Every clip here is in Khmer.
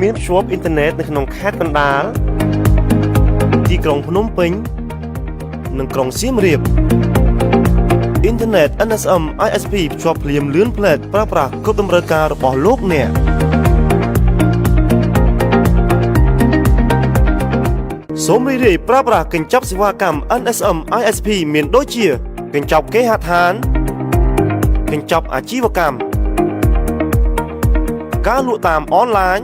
មានភ្ជាប់អ៊ីនធឺណិតនៅក្នុងខេត្តកណ្ដាលទីក្រុងភ្នំពេញនិងក្រុងសៀមរាបអ៊ីនធឺណិត NSM ISP ភ្ជាប់ភ្លាមលឿនផ្លែតប្រើប្រាស់គ្រប់តម្រូវការរបស់លោកអ្នកសូមរីករាយប្រើប្រាស់កញ្ចប់សេវាកម្ម NSM ISP មានដូចជា កញ្ចប់គេហដ្ឋានកញ្ចប់អាជីវកម្មការលក់តាមអនឡាញ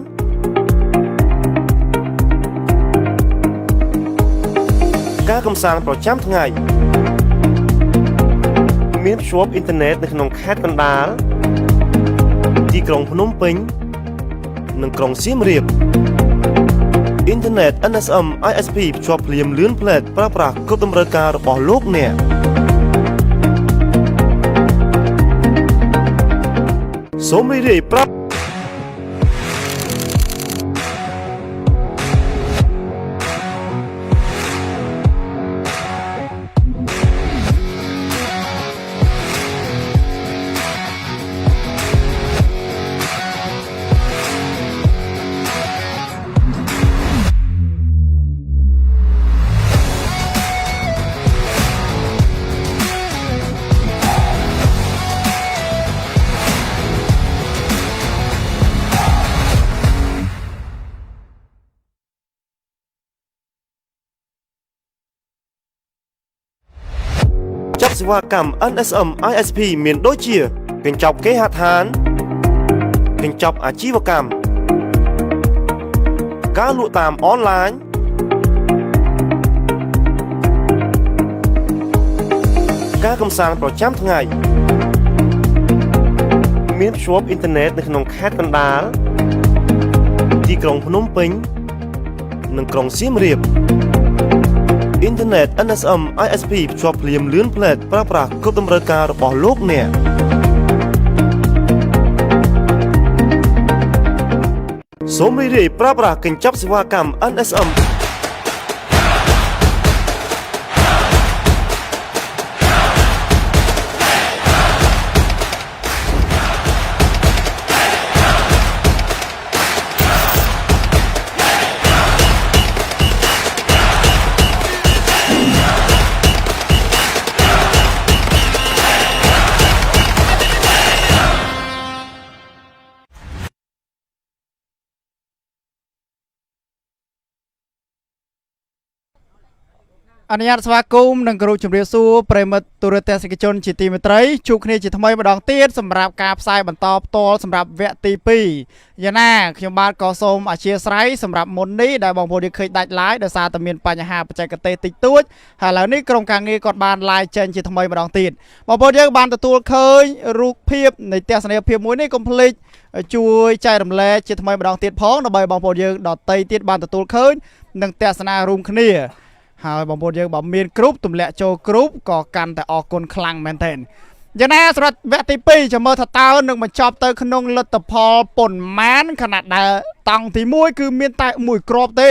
ការកំសាន្តប្រចាំថ្ងៃមានភ្ជាប់អ៊ីនធឺណិតនៅក្នុងខេត្តកណ្ដាលទីក្រុងភ្នំពេញនិងក្រុងសៀមរាបអ៊ីនធឺណិត NSM ISP ភ្ជាប់ភ្លាមលឿនផ្លែតប្រើប្រាស់គ្រប់តម្រូវការរបស់លោកអ្នកសូមរីករាយប្រាប់ ចាប់សេវាកម្ម NSM ISP មានដូចជា កញ្ចប់គេហដ្ឋានកញ្ចប់អាជីវកម្មការលក់តាមអនឡាញការកំសាន្តប្រចាំថ្ងៃមានភ្ជាប់អ៊ីនធឺណិតនៅក្នុងខេត្តកណ្ដាលទីក្រុងភ្នំពេញនិងក្រុងសៀមរាប អ៊ីនធឺណិត NSM ISP ភ្ជាប់ភ្លាមលឿនផ្លែតប្រើប្រាស់គ្រប់តម្រូវការរបស់លោកអ្នកសូមរីករាយប្រើប្រាស់កញ្ចប់សេវាកម្ម NSM អនុញ្ញាតស្វាគមន៍និងគោរពជម្រាបសួរប្រិយមិត្តទូរទស្សនិកជនជាទីមេត្រីជួបគ្នាជាថ្មីម្ដងទៀតសម្រាប់ការផ្សាយបន្តផ្ទាល់សម្រាប់វគ្គទី2យ៉ាងណាខ្ញុំបាទក៏សូមអធិស្ឋានសម្រាប់មុននេះដែលបងប្អូនយើងឃើញដាច់ live ដោយសារតែមានបញ្ហាបច្ចេកទេសតិចតួចហើយឥឡូវនេះក្រុមការងារគាត់បាន live ចេញជាថ្មីម្ដងទៀតបងប្អូនយើងបានទទួលឃើញរូបភាពនៃទស្សនីយភាពមួយនេះកុំភ្លេចជួយចែករំលែកជាថ្មីម្ដងទៀតផងដើម្បីបងប្អូនយើងដទៃទៀតបានទទួលឃើញនិងទស្សនារួមគ្នា ហើយបងប្អូនយើងបើមានគ្រប់ទម្លាក់ចូលគ្រប់ក៏កាន់តែអរគុណខ្លាំងមែនទែនយ៉ាងណាសម្រាប់វគ្គទី2ចាំមើលថាតើនឹងបញ្ចប់ទៅក្នុងលទ្ធផលប៉ុន្មានខណៈដែលតង់ទី1គឺមានតែមួយគ្រាប់ទេ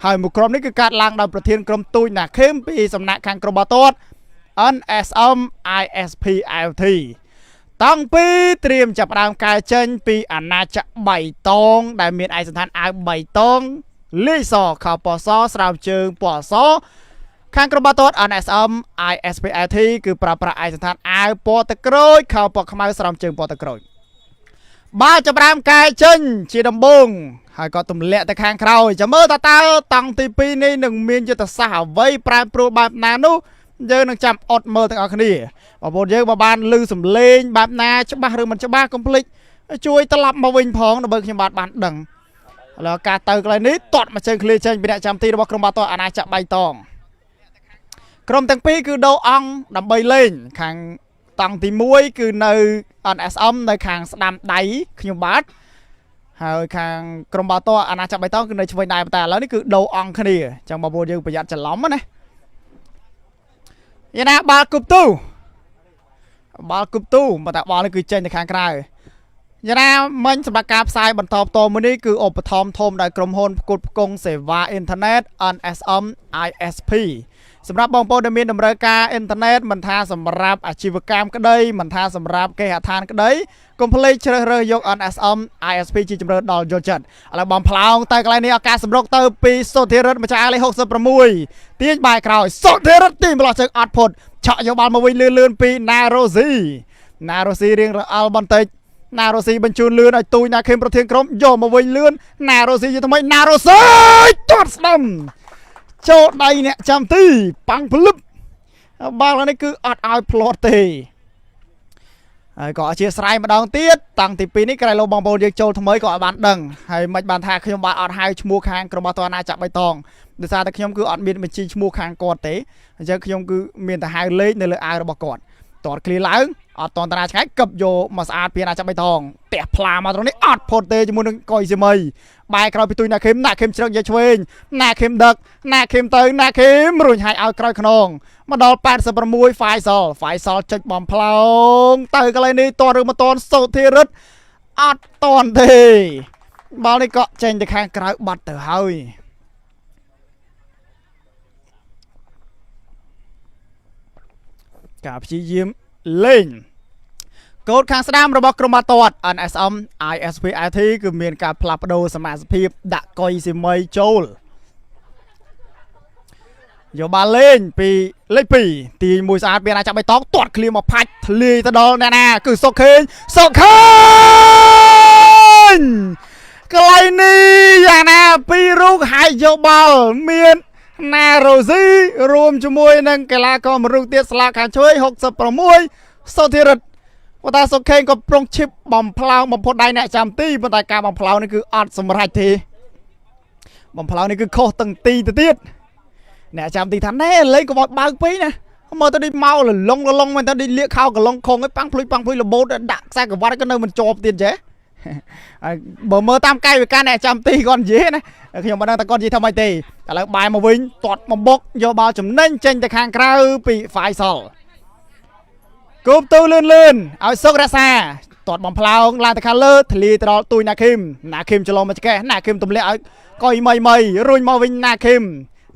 ហើយមួយគ្រាប់នេះគឺកាត់ឡើងដោយប្រធានក្រុមទូចណាខេមពីសំណាក់ខាងក្រុមបាទាត់ NSM ISP IoT តង់ពីរត្រៀមចាប់ផ្ដើមកែចេញពីអាណាចក្របៃតង ដែលមានឯកសណ្ឋានអាវបៃតងលាយសខោពណ៌សស្រោមជើងពណ៌សខាងក្រុមបាល់ទាត់ NSM ISPIT គឺប្រើប្រាស់ឯកសណ្ឋានអាវពណ៌ទឹកក្រូចខោពណ៌ខ្មៅស្រោមជើងពណ៌ទឹកក្រូចបាទចាប់ផ្ដើមកែចេញជាដំបូងហើយក៏ទម្លាក់ទៅខាងក្រោយចាំមើលតើតើតង់ទី2នេះនឹងមានយុទ្ធសាស្ត្រអ្វីប្រែប្រួលបែបណានោះយើងនឹងចាំអត់មើលទាំងអស់គ្នាបងប្អូនយើងបើបានឮសំឡេងបែបណាច្បាស់ឬមិនច្បាស់កុំភ្លេចជួយត្រឡប់មកវិញផងដើម្បីខ្ញុំបាទបានដឹងឥឡូវការទៅកន្លែងនេះទាត់មកជើងឃ្លាចេញពីអ្នកចាំទីរបស់ក្រុមបាល់ទាត់អាណាចក្របៃតងក្រុមទាំងពីរគឺដូរអង្គដើម្បីលេងខាងតង់ទី1គឺនៅ NSM នៅខាងស្ដាំដៃខ្ញុំបាទហើយខាងក្រុមបាល់ទាត់អាណាចក្របៃតងគឺនៅឆ្វេងដៃប៉ុន្តែឥឡូវនេះគឺដូរអង្គគ្នាអញ្ចឹងបងប្អូនយើងប្រយ័ត្នច្រឡំណាយ៉ាងណាបាល់គប់ទូបាល់គប់ទូប៉ុន្តែបាល់នេះគឺចេញទៅខាងក្រៅយ៉ាងណាមិញសម្រាប់ការផ្សាយបន្តផ្ទាល់មួយនេះគឺឧបត្ថម្ភធំដោយក្រុមហ៊ុនផ្គត់ផ្គង់សេវាអ៊ីនធឺណិត NSM ISP សម្រាប់បងប្អូនដែលមានតម្រូវការអ៊ីនធឺណិតមិនថាសម្រាប់អាជីវកម្មក្តីមិនថាសម្រាប់គេហដ្ឋានក្តីកុំភ្លេចជ្រើសរើសយក NSM ISP ជាជម្រើសដល់យល់ចិត្តឥឡូវបំផ្លោងទៅកន្លែងនេះឱកាសសម្រុកទៅពីសុធិរិទ្ធម្ចាស់លេខ66ទាញបាយក្រោយសុធិរិទ្ធទាញម្លោះជើងអត់ផុតឆក់យកបាល់មកវិញលឿនលឿនពីណារ៉ូស៊ីណារ៉ូស៊ីរៀងរអល់បន្តិចណារ៉ូស៊ីបញ្ជូនលឿនឲ្យទូចណាខេមប្រធានក្រុមយកមកវិញលឿនណារ៉ូស៊ីជាថ្មីណារ៉ូស៊ីទាត់ស្ដាំចូលដៃអ្នកចាំទីប៉ាំងភ្លឹបបាល់នេះគឺអត់ឲ្យផ្្លាត់ទេហើយក៏អធិស្ឋានម្ដងទៀតតាំងទី2នេះក្រៃលោបងប្អូនយើងចូលថ្មីក៏ឲ្យបានដឹងហើយមិនបានថាខ្ញុំបាទអត់ហៅឈ្មោះខាងក្រុមអតអាណាចក្របៃតងដោយសារតែខ្ញុំគឺអត់មានបញ្ជីឈ្មោះខាងគាត់ទេអញ្ចឹងខ្ញុំគឺមានតែហៅលេខនៅលើអាវរបស់គាត់តតឃ្លីឡើងអត់តនតារាឆ្ងាយកឹបយកមកស្អាតពីអាណាចក្របៃតងទះផ្លាមកត្រង់នេះអត់ផុតទេជាមួយនឹងកុយស៊ីមីបែរក្រោយពីទុយណាខេមណាខេមជ្រឹកយកឆ្វេងណាខេមដឹកណាខេមទៅណាខេមរុញឲ្យឲ្យក្រោយខ្នងមកដល់86ហ្វាយសលហ្វាយសលចុចបំផ្លោងទៅកន្លែងនេះតឬមិនតនសុធិរិទ្ធអត់តនទេបាល់នេះក៏ចេញទៅខាងក្រៅបាត់ទៅហើយការព្យាយាមលេងកូដខាងស្ដាំរបស់ក្រុមបាល់ទាត់ NSM ISP IT គឺមានការផ្លាស់ប្ដូរសមាជិកភាពដាក់កុយស៊ីមីចូលយកបាល់លេងពីលេខ2ទីមួយស្អាតមានអាចចាប់បៃតងទាត់ឃ្លៀមកផាច់ធ្លាយទៅដល់អ្នកណាគឺសុកខេងសុកខេងកន្លែងនេះយ៉ាងណាពីររូបហើយយកបាល់មានណារ៉ូស៊ីរួមជាមួយនឹងកីឡាករមួយរូបទៀតស្លាកខាងឆ្វេង66សុធិរិទ្ធប៉ុន្តែសុខេងក៏ប្រុងឈិបបំផ្លោងបំផុតដៃអ្នកចាំទីប៉ុន្តែការបំផ្លោងនេះគឺអត់សម្រេចទេបំផ្លោងនេះគឺខុសទាំងទីទៅទៀតអ្នកចាំទីថាណែលេងកុំឲ្យបើកពេកណាមើលទៅដូចមកលលងលលងមែនតើដូចលៀកខោកលងខងឯងប៉ាំងភ្លុយប៉ាំងភ្លុយរបូតដាក់ខ្សែក្រវ៉ាត់ក៏នៅមិនជាប់ទៀតចេះហើយបើមើលតាមកាយវិការអ្នកចាំទីគាត់និយាយណាខ្ញុំមិនដឹងថាគាត់និយាយថាម៉េចទេឥឡូវបែរមកវិញទាត់បំបុកយកបាល់ចំណេញចេញទៅខាងក្រៅពីហ្វាយសលគូបទូលឿនលឿនឲ្យសុករក្សាទាត់បំផ្លោងឡើងទៅខាងលើធ្លាយទៅដល់ទួយណាខឹមណាខឹមច្រឡំមកឆ្កេះណាខឹមទម្លាក់ឲ្យកុយមីមីរុញមកវិញណាខឹម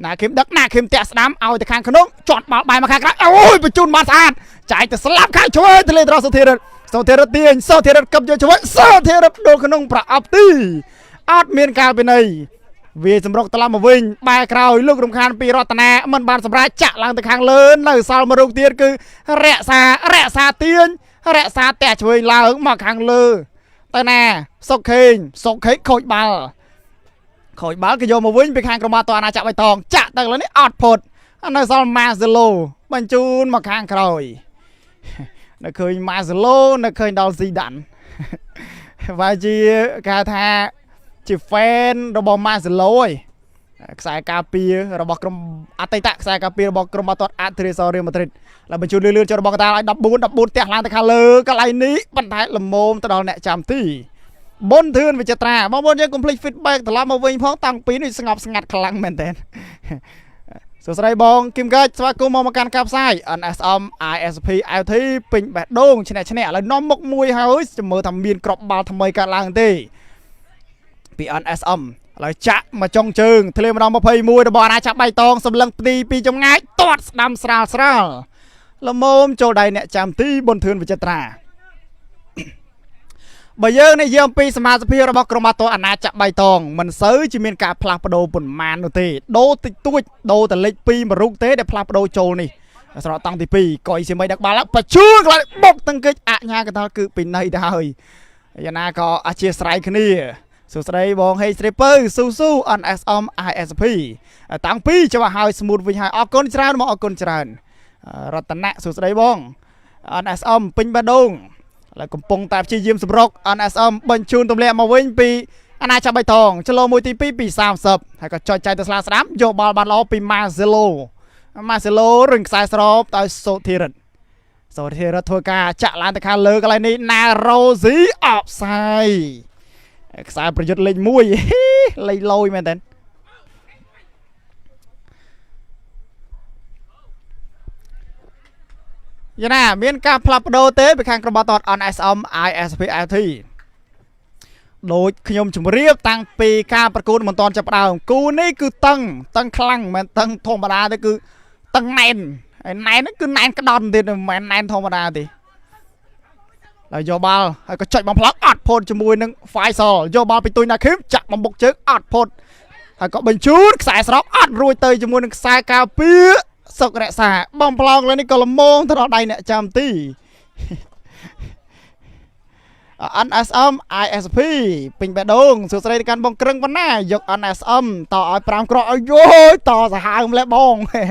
ណាខឹមដឹកណាខឹមតាក់ស្ដាំឲ្យទៅខាងក្នុងជាត់បាល់បែរមកខាងក្រៅអូយបញ្ជូនបានស្អាតចាយទៅស្លាប់ខាងឆ្វេងធ្លាយទៅដល់សុធិរិទ្ធសុធិរិទ្ធទាញសុធិរិទ្ធកឹបយកឆ្វេងសុធិរិទ្ធដូរក្នុងប្រអប់ទីអត់មានការពិន័យវាសម្រុកត្រឡប់មកវិញបែរក្រោយលោករំខានពីរតនាមិនបានសម្រេចចាក់ឡើងទៅខាងលើនៅសល់មួយរូបទៀតគឺរក្សារក្សាទាញរក្សាតាក់ឆ្វេងឡើងមកខាងលើទៅណាសុកខេងសុកខេងខូចបាល់ខូចបាល់គេយកមកវិញពីខាងក្រុមបាល់ទាត់អាណាចក្របៃតងចាក់ទៅលើនេះអត់ផុតនៅសល់ម៉ាសេឡូបញ្ជូនមកខាងក្រោយនៅឃើញម៉ាសេឡូនៅឃើញដល់ស៊ីដានបើជាគេហៅថាជា fan របស់ម៉ាសេឡូឯងខ្សែការពាររបស់ក្រុមអតីតខ្សែការពាររបស់ក្រុមបាល់ទាត់អាទ្រីសរៀលម៉ាឌ្រីតហើយបញ្ជូនលឿនៗចូលរបស់កតាឲ្យ14 14ទះឡើងទៅខាងលើកន្លែងនេះប៉ុន្តែល្មមទៅដល់អ្នកចាំទីប៊ុនធឿនវិចិត្រាបងប្អូនយើងកុំភ្លេច feedback ត្រឡប់មកវិញផងតាំងពីនេះស្ងប់ស្ងាត់ខ្លាំងមែនតើសួស្តីបងគឹមកាច់ស្វាគមន៍មកកាន់ការផ្សាយ NSM ISP IoT ពេញបេះដូងឈ្នះឈ្នះឥឡូវនាំមុខមួយហើយចាំមើលថាមានក្របបាល់ថ្មីកើតឡើងទេពី NSM ឥឡូវចាក់មកចុងជើងធ្លាម្ដង21របស់អាណាចក្របៃតងសម្លឹងទីពីចម្ងាយទាត់ស្ដាំស្រាលស្រាលល្មមចូលដៃអ្នកចាំទីប៊ុនធឿនវិចិត្រាបើយើងនិយាយអំពីសមាជិកភាពរបស់ក្រុមបាល់ទាត់អាណាចក្របៃតងមិនសូវជាមានការផ្លាស់ប្ដូរប៉ុន្មាននោះទេដូរតិចតួចដូរតែលេខ2មួយរូបទេដែលផ្លាស់ប្ដូរចូលនេះស្រកតង់ទី2កុយសីមីដឹកបាល់ឡើងបញ្ជួងខ្លាចបុកទាំងកិច្ចអញ្ញាកតាលគឺពីនៃទៅហើយយ៉ាងណាក៏អធិស្ឋានគ្នាសួស្តីបងហេស្រីពៅស៊ូស៊ូ NSM ISP តាំងពីច្បាស់ហើយស្មូតវិញហើយអរគុណច្រើនមកអរគុណច្រើនរតនៈសួស្តីបង NSM ពេញបេះដូងឥឡូវកំពុងតែព្យាយាមសម្រុក NSM បញ្ជូនទម្លាក់មកវិញពីអាណាចក្របៃតងចលោមួយទី2ពី30ហើយក៏ចុចចៃទៅស្លាស្ដាំយកបាល់បានល្អពីម៉ាសេឡូម៉ាសេឡូរុញខ្សែស្របដោយសូធីរិតសូធីរិតធ្វើការចាក់ឡើងទៅខាងលើកន្លែងនេះណារ៉ូស៊ីអបសាយខ្សែប្រយុទ្ធលេខ1លេខលយមែនតើយ៉ាងណាមានការផ្លាស់ប្ដូរទេពីខាងក្រុមបាល់ទាត់ NSM ISP IoT ដូចខ្ញុំជម្រាបតាំងពីការប្រកួតមិនទាន់ចាប់ផ្ដើមគូនេះគឺតឹងតឹងខ្លាំងមិនមែនតឹងធម្មតាទេគឺ តឹងណែនហើយណែនហ្នឹងគឺណែនក្តន់ទៀតមិនមែនណែនធម្មតាទេហើយយកបាល់ហើយក៏ចុចបំផ្លុកអត់ផុតជាមួយនឹង Faisal យកបាល់ពីទុយណាឃឹមចាក់បំបុកជើងអត់ផុតហើយក៏បញ្ជូនខ្សែស្រោបអត់រួចទៅជាមួយនឹងខ្សែការពារសុករក្សាបំផ្លងលើនេះក៏ល្មងទៅដល់ដៃអ្នកចាំទី NSM ISP ពេញបេះដូងសួស្តីទៅកាន់បងក្រឹងប៉ុណ្ណាយក NSM តឲ្យ5គ្រាប់ឲ្យយយតសាហាវម្លេះបងឥ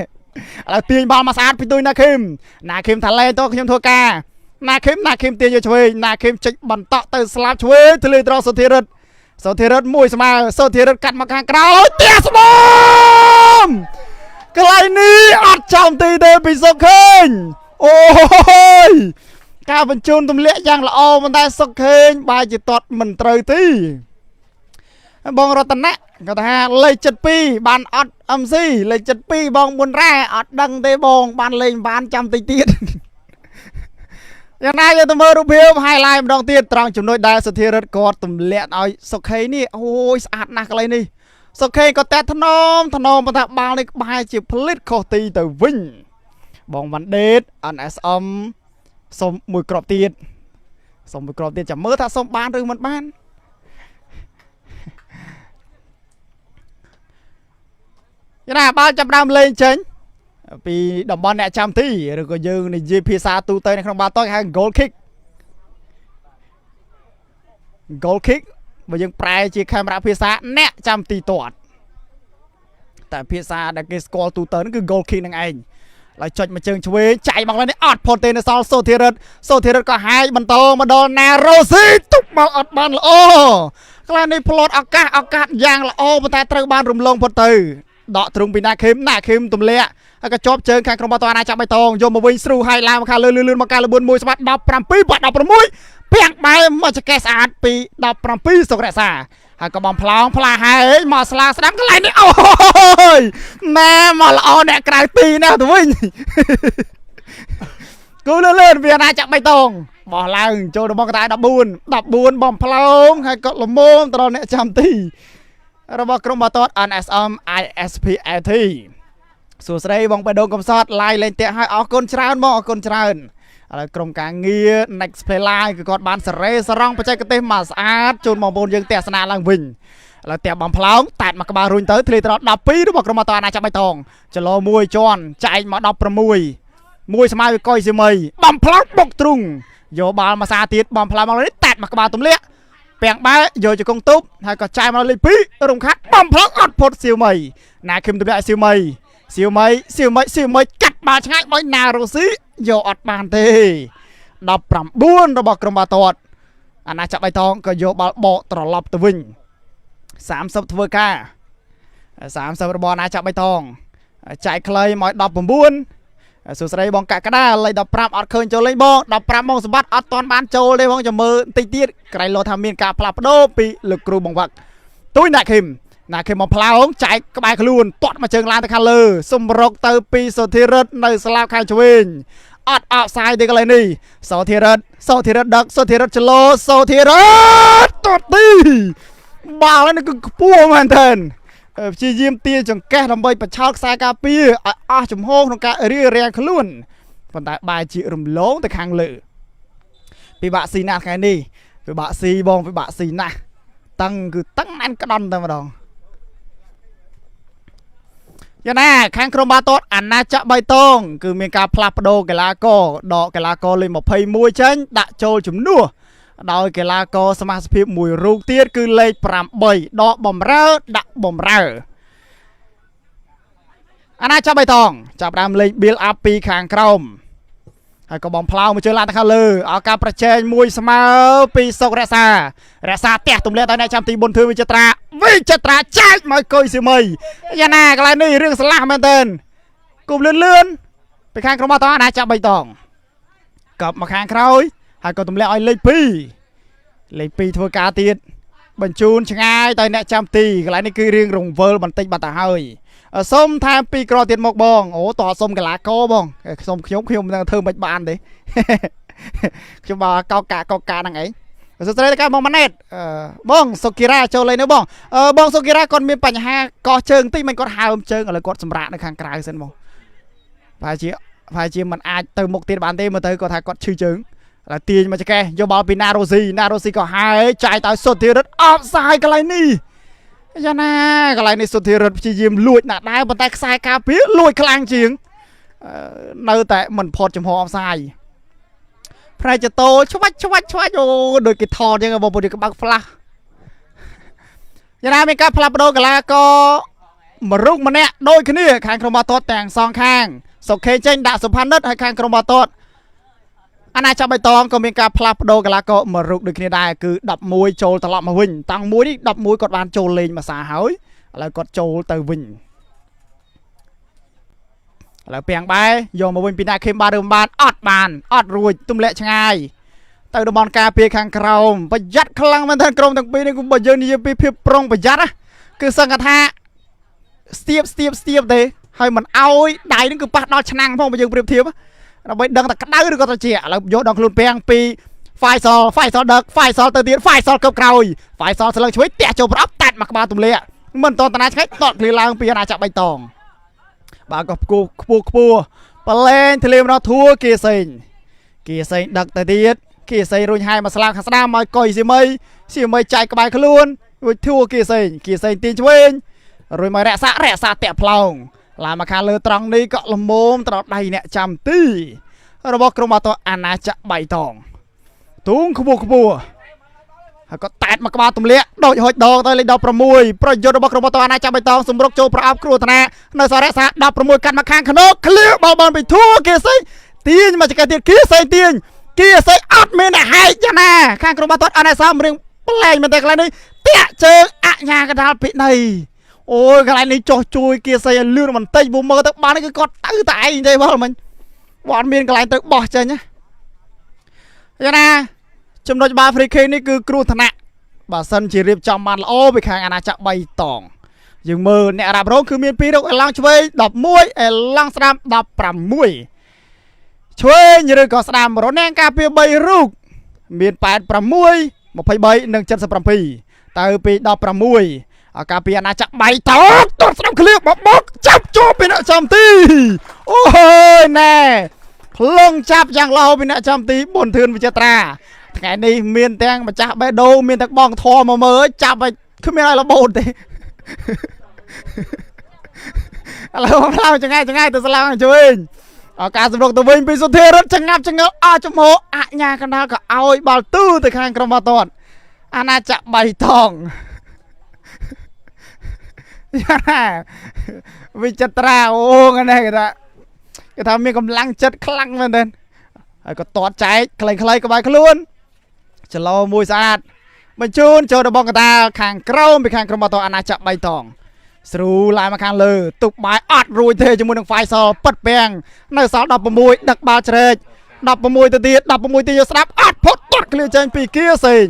ឡូវទាញបាល់មកស្អាតពីទុយណាឃឹមណាឃឹមថាលែងតខ្ញុំធ្វើការណាឃឹមណាឃឹមទាញយកឆ្វេងណាឃឹមចេញបន្តក់ទៅស្លាប់ឆ្វេងទលេត្រសុធិរិទ្ធសុធិរិទ្ធមួយស្មើសុធិរិទ្ធកាត់មកខាងក្រោយទះស្មមកន្លែងនេះអត់ចំទីទេពីសុខេងអូយការបញ្ជូនទម្លាក់យ៉ាងល្អប៉ុន្តែសុកខេងបែរជាទាត់មិនត្រូវទីបងរតនៈគាត់ថាលេខ72បានអត់ MC លេខ72បងប៊ុនរ៉ែអត់ដឹងទេបងបានលេងបានចាំតិចទៀតយ៉ាងណាយើងទៅមើលរូបភាព highlight ម្ដងទៀតត្រង់ចំណុចដែលសុធិរិទ្ធគាត់ទម្លាក់ឲ្យសុខេនេះអូយស្អាតណាស់កន្លែងនេះសុខេក៏តែថ្នមថ្នមប៉ុន្តែបាល់នេះក្បែរជាផ្លិតខុសទីទៅវិញបងវ៉ាន់ដេត NSM សុំមួយគ្រាប់ទៀតសុំមួយគ្រាប់ទៀតចាំមើលថាសុំបានឬមិនបានយ៉ាងណាបាល់ចាប់ដើមលេងចេញពីតំបន់អ្នកចាំទីឬក៏យើងនិយាយភាសាទូទៅនៅក្នុងបាល់ទាត់គេហៅ goal kick goal kick បើយើងប្រែជាខេមរៈភាសាអ្នកចាំទីទាត់តែភាសាដែលគេស្គាល់ទូទៅហ្នឹងគឺ goal kick ហ្នឹងឯងឡើយចុចមកជើងឆ្វេងចាយមកឡើយនេះអត់ផុតទេនៅសល់សូធីរិតសូធីរិតក៏ហាយបន្តមកដល់ណារ៉ូស៊ីទុកមកអត់បានល្អខ្លះនេះផ្លត់ឱកាសឱកាសយ៉ាងល្អប៉ុន្តែត្រូវបានរំលងផុតទៅដកទ្រុងពីណាខេមណាខេមទម្លាក់ហើយក៏ជាប់ជើងខាងក្រុមបាល់ទាត់អាណាចាប់បៃតងយកមកវិញស្រូហើយឡើងមកខាងលើលឿនលឿនមកការលបឿន1ស្បាត់17បាត់16ពាំងបែមកចកេះស្អាតពី17សុករក្សាហើយក៏បំផ្លងផ្លាហើយមកស្លាស្ដាំកន្លែងនេះអូយម៉ែមកល្អអ្នកក្រៅទីណាស់ទៅវិញគូលឿនលឿនវាណាចាក់បៃតងបោះឡើងចូលដល់មកកតា14 14បំផ្លងហើយក៏លមមទៅដល់អ្នកចាំទីរបស់ក្រុមបាល់ទាត់ NSM ISPIT សួស្តីបងបេះដូងកំសត់ឡាយលេងតាក់ឲ្យអរគុណច្រើនបងអរគុណច្រើនឥឡូវក្រុមការងារ Next Play Live គឺគាត់បានសេរីសរងបច្ចេកទេសមកស្អាតជូនបងប្អូនយើងទស្សនាឡើងវិញឥឡូវផ្ទះបំផ្លោងតែតមកក្បាលរុញទៅធ្លាយទៅដល់12របស់ក្រុមបាល់ទាត់អាណាចក្របៃតងចលោមួយជាន់ចែកមក16មួយស្មើវិកុយស៊ីមីបំផ្លោងបុកទ្រុងយកបាល់មកសាទៀតបំផ្លោងមកនេះតែតមកក្បាលទម្លាក់ពាំងបែយកជង្គង់ទូបហើយក៏ចាយមកលេខ2រំខាត់បំផ្លោងអត់ផុតសៀវមីណាខឹមទម្លាក់សៀវមីសៀវមីសៀវមីសៀវមីកាត់បាល់ឆ្ងាយបើណារុស៊ីយកអត់បានទេ19របស់ក្រុមបាល់ទាត់អាណាចក្របៃតងក៏យកបាល់បកត្រឡប់ទៅវិញ30ធ្វើការ30របស់អាណាចក្របៃតងចែកខ្លីមក19សួស្តីបងកក្កដាលេខ15អត់ឃើញចូលលេងបង15បងសម្បត្តិអត់ទាន់បានចូលទេបងចាំមើលបន្តិចទៀតក្រែងលោថាមានការផ្លាស់ប្ដូរពីលោកគ្រូបងវ៉ាក់ទុយណាខឹមណាខឹមមកផ្លោងចែកក្បែរខ្លួនទាត់មកជើងឡើងទៅខាងលើសម្រុកទៅពីសុធិរិទ្ធនៅស្លាបខាងឆ្វេងអត់អោសាយទេកន្លែងនេះសុធិរិទ្ធសុធិរិទ្ធដឹកសុធិរិទ្ធចលោសុធិរិទ្ធទាត់ទីបាល់នេះគឺខ្ពស់មែនទែនព្យាយាមទាចង្កេះដើម្បីបញ្ឆោតខ្សែការពារឲ្យអស់ចំហក្នុងការរៀបរៀងខ្លួនប៉ុន្តែបែរជារំលងទៅខាងលើពិបាកស៊ីណាស់ថ្ងៃនេះពិបាកស៊ីបងពិបាកស៊ីណាស់តឹងគឺតឹងណែនក្តន់តែម្ដងយ៉ាងណាខាងក្រុមបាល់ទាត់អាណាចក្របៃតងគឺមានការផ្លាស់ប្ដូរកីឡាករដកកីឡាករលេខ21ចេញដាក់ចូលជំនួសដោយកីឡាករសមាជិកភាពមួយរូបទៀតគឺលេខ8ដកបំរើដាក់បំរើអាណាចក្របៃតងចាប់ដើមលេខ build up ពីខាងក្រោមហើយក៏បំផ្លោមកជើងឡើងទៅខាងលើឱកាសប្រជែងមួយស្មើពីសុករក្សារក្សាផ្ទះទម្លាក់ដល់អ្នកចាំទីប៊ុនធឿវិចិត្រាវិចិត្រាចែកមកកុយសៀមីយ៉ាងណាកន្លែងនេះរឿងស្លាស់មែនទែនគប់លឿនលឿនពីខាងក្រុមបាល់ទាត់អាណាចាប់បៃតងកប់មកខាងក្រោយហើយក៏ទម្លាក់ឲ្យលេខ2លេខ2ធ្វើការទៀតបញ្ជូនឆ្ងាយទៅអ្នកចាំទីកន្លែងនេះគឺរឿងរង្វើលបន្តិចបាត់ទៅហើយសុំថែមពីរក្រទៀតមកបងអូតោះសុំកីឡាករបងសុំខ្ញុំខ្ញុំមិនដឹងធ្វើមិនបានទេខ្ញុំបើកោកាកោកាហ្នឹងឯងសួស្តីដល់បងម៉ាណែតបងសុគីរ៉ាចូលលេងនៅបងបងសុគីរ៉ាគាត់មានបញ្ហាកោះជើងតិចមិនគាត់ហើមជើងឥឡូវគាត់សម្រាកនៅខាងក្រៅសិនបង ប្រហែលជាមិនអាចទៅមុខទៀតបានទេមើលទៅគាត់ថាគាត់ឈឺជើងឥឡូវទាញមកចកេះយកបាល់ពីណារ៉ូស៊ីណារ៉ូស៊ីក៏ហើយចាយទៅសុធិរិទ្ធអបសាយកន្លែងនេះយ៉ាងណាកន្លែងនេះសុធិរិទ្ធព្យាយាមលួចណាស់ដែរប៉ុន្តែខ្សែការពារលួចខ្លាំងជាងនៅតែមិនផុតចំហអបសាយផ្នែកចតោឆ្វាច់ឆ្វាច់ឆ្វាច់អូដូចគេថតចឹងបងប្អូនគេបើកផ្លាស់យ៉ាងណាមានការផ្លាស់ប្ដូរកីឡាករមួយរូបម្នាក់ដូចគ្នាខាងក្រុមបាល់ទាត់ទាំងសងខាងសុខេចេញដាក់សុផានិតហើយខាងក្រុមបាល់ទាត់អាណាចក្របៃតងក៏មានការផ្លាស់ប្ដូរកីឡាករមួយរូបដូចគ្នាដែរគឺ11ចូលត្រឡប់មកវិញតាំងមួយនេះ11គាត់បានចូលលេងមួយសារហើយឥឡូវគាត់ចូលទៅវិញឥឡូវពាំងបែយកមកវិញពីណាខេមបានឬមិនបានអត់បានអត់រួចទម្លាក់ឆ្ងាយទៅតំបន់ការពារខាងក្រោមប្រយ័ត្នខ្លាំងមែនទែនក្រុមទាំងពីរនេះបើយើងនិយាយពីភាពប្រុងប្រយ័ត្នណាគឺសឹងថាស្ទាបស្ទាបស្ទាបទេហើយមិនអោយដៃនឹងគឺប៉ះដល់ឆ្នាំងផងបើយើងប្រៀបធៀបដើម្បីដឹងតែក្តៅឬក៏ត្រជាក់ឥឡូវយកដល់ខ្លួនពាំងពីហ្វាយសលហ្វាយសលដឹកហ្វាយសលទៅទៀតហ្វាយសលកឹបក្រោយហ្វាយសលស្លឹងឆ្វេងតាក់ចូលប្រអប់តាត់មកក្បាលទម្លាក់មិនតតណាឆ្ងាយតតឃ្លីឡើងពីអាណាចក្របៃតងបាទក៏ខ្ពស់ខ្ពស់ខ្ពស់ប្រឡែងធ្លាមដល់ធួគៀសេងគៀសេងដឹកទៅទៀតគៀសេងរុញហាយមកស្លាងខាងស្ដាំឲ្យកុយស៊ីមីស៊ីមីចាយក្បែរខ្លួនរួចធួគៀសេងគៀសេងទាញឆ្វេងរួចមករក្សារក្សាតាក់ផ្លោងឡើងមកខាងលើត្រង់នេះក៏លមមត្រដៃអ្នកចាំទីរបស់ក្រុមបាល់ទាត់អាណាចក្របៃតងទូងខ្ពស់ខ្ពស់ហើយក៏តែតមកក្បាលទម្លាក់ដូចហុចដងទៅលេខ16ប្រយុទ្ធរបស់ក្រុមបាល់ទាត់អាណាចក្របៃតងសម្រុកចូលប្រអប់គ្រោះថ្នាក់នៅសរក្សា16កាត់មកខាងក្នុងឃ្លៀបល់បនពីធួគេសីទាញមកចកទៀតគៀសីទាញគៀសីអត់មានហែកយ៉ាងណាខាងក្រុមបាល់ទាត់អាណាសំរៀងប្លែកមែនទេកន្លែងនេះតាក់ជើងអញ្ញាកដាលពិន័យអូយកន្លែងនេះចោះជួយគៀសីឲ្យលឿនបន្តិចព្រោះមើលទៅបានគឺគាត់ទៅតែឯងទេបងមិញបើអត់មានកន្លែងទៅបោះចេញណាយ៉ាងណាចំណុចបាល់ free kick នេះគឺគ្រោះថ្នាក់បើសិនជារៀបចំបានល្អពីខាងអាណាចក្របៃតងយើងមើលអ្នករ៉ាប់រងគឺមាន2រកអេឡង់ឆ្វេង11អេឡង់ស្ដាំ16ឆ្វេងឬក៏ស្ដាំរនាំងការពារ3រូបមាន86 23និង77ទៅពី16ឱកាសពីអាណាចក្របៃតងទាត់ស្ដាំឃ្លៀបបកចាប់ជាប់ពីអ្នកចាំទីអូយណែផ្លងចាប់យ៉ាងល្អពីអ្នកចាំទីប៊ុនធឿនវិចិត្រាថ្ងៃនេះមានទាំងម្ចាស់បេះដូងមានទាំងបងធមមកមើលចាប់ឲ្យគ្មានឲ្យរបូតទេឥឡូវមកផ្លាវចង្ងាយចង្ងាយទៅស្លាងជួយឱកាសសម្រុកទៅវិញពីសុធារិទ្ធចងាប់ចងល់អស់ចំហអញ្ញាកណ្ដាលក៏ឲ្យបាល់ទូទៅខាងក្រុមបាល់ទាត់អាណាចក្របៃតងយ៉ាងណាវិចិត្រាអូថ្ងៃនេះគេថាមានកម្លាំងចិត្តខ្លាំងមែនទែនហើយក៏តតចែកខ្លីៗក្បែរខ្លួនចលោមួយស្អាតបញ្ជូនចូលដល់បងកតាខាងក្រោមពីខាងក្រុមបាល់ទាត់អាណាចក្របៃតងស្រូឡើងមកខាងលើទុកបាយអត់រួចទេជាមួយនឹងហ្វាយសលប៉ិតពាំងនៅសល់16ដឹកបាល់ជ្រែក16ទៅទៀត16ទៀតយកស្ដាប់អត់ផុតទាត់ឃ្លៀចេញពីគៀសេង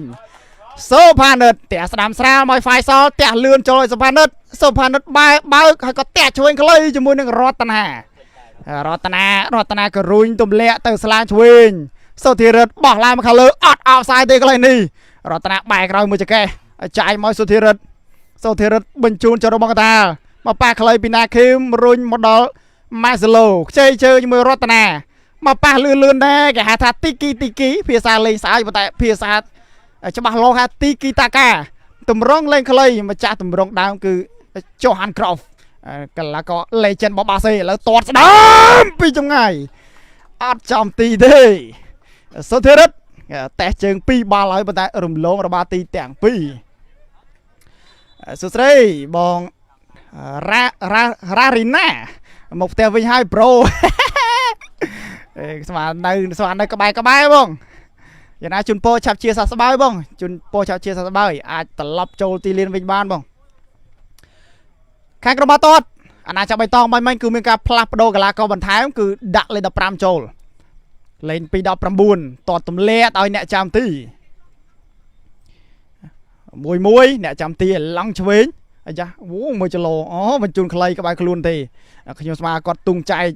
សូផានិតទះស្ដាំស្រាលមកហ្វាយសលទះលឿនចូលឲ្យសូផានិតសូផានិតបែបើកហើយក៏ទះឆ្វេងខ្លីជាមួយនឹងរតនារតនារតនាក៏រុញទម្លាក់ទៅស្លាងឆ្វេងសុធិរិទ្ធបោះឡើងមកខាងលើអត់អោបសាយទេកន្លែងនេះរតនាបែកក្រោយមួយចកេះចាយមកសុធិរិទ្ធសុធិរិទ្ធបញ្ជូនចូលរបស់កតាលមកប៉ះខ្លីពីណាខេមរុញមកដល់ម៉ាសេឡូខ្ចីជើងជាមួយរតនាមកប៉ះលឿនលឿនដែរគេហៅថាទីគីទីគីភាសាលេងសើចប៉ុន្តែភាសាច្បាស់លាស់ថាទីគីតាកាតម្រងលេងខ្លីម្ចាស់តម្រងដើមគឺចូហាន់ក្រ៉ូហ្វកីឡាករ legend របស់បាសេឥឡូវទាត់ស្ដាំពីចម្ងាយអត់ចំទីទេសុធិរិទ្ធតេះជើង2បាល់ហើយប៉ុន្តែរំលងរបាទីទាំងពីរសួស្តីបងរ៉ារ៉ារ៉ារីណាមកផ្ទះវិញហើយប្រូអេស្មាននៅស្មាននៅក្បែរក្បែរបងយ៉ាងណាជូនពោឆាប់ជាសះស្បើយបងជូនពោឆាប់ជាសះស្បើយអាចត្រឡប់ចូលទីលានវិញបានបងខាងក្រុមបាល់ទាត់អាណាចក្របៃតងបាញ់មិញគឺមានការផ្លាស់ប្ដូរកីឡាករបន្ថែមគឺដាក់លេខ15ចូលលេងពី19តតទម្លាក់ឲ្យអ្នកចាំទីមួយមួយអ្នកចាំទីឲ្យឡង់ឆ្វេងអាយ៉ាអូមួយចលោអូបញ្ជូនខ្លីក្បែរខ្លួនទេខ្ញុំស្មាគាត់ទុងចែក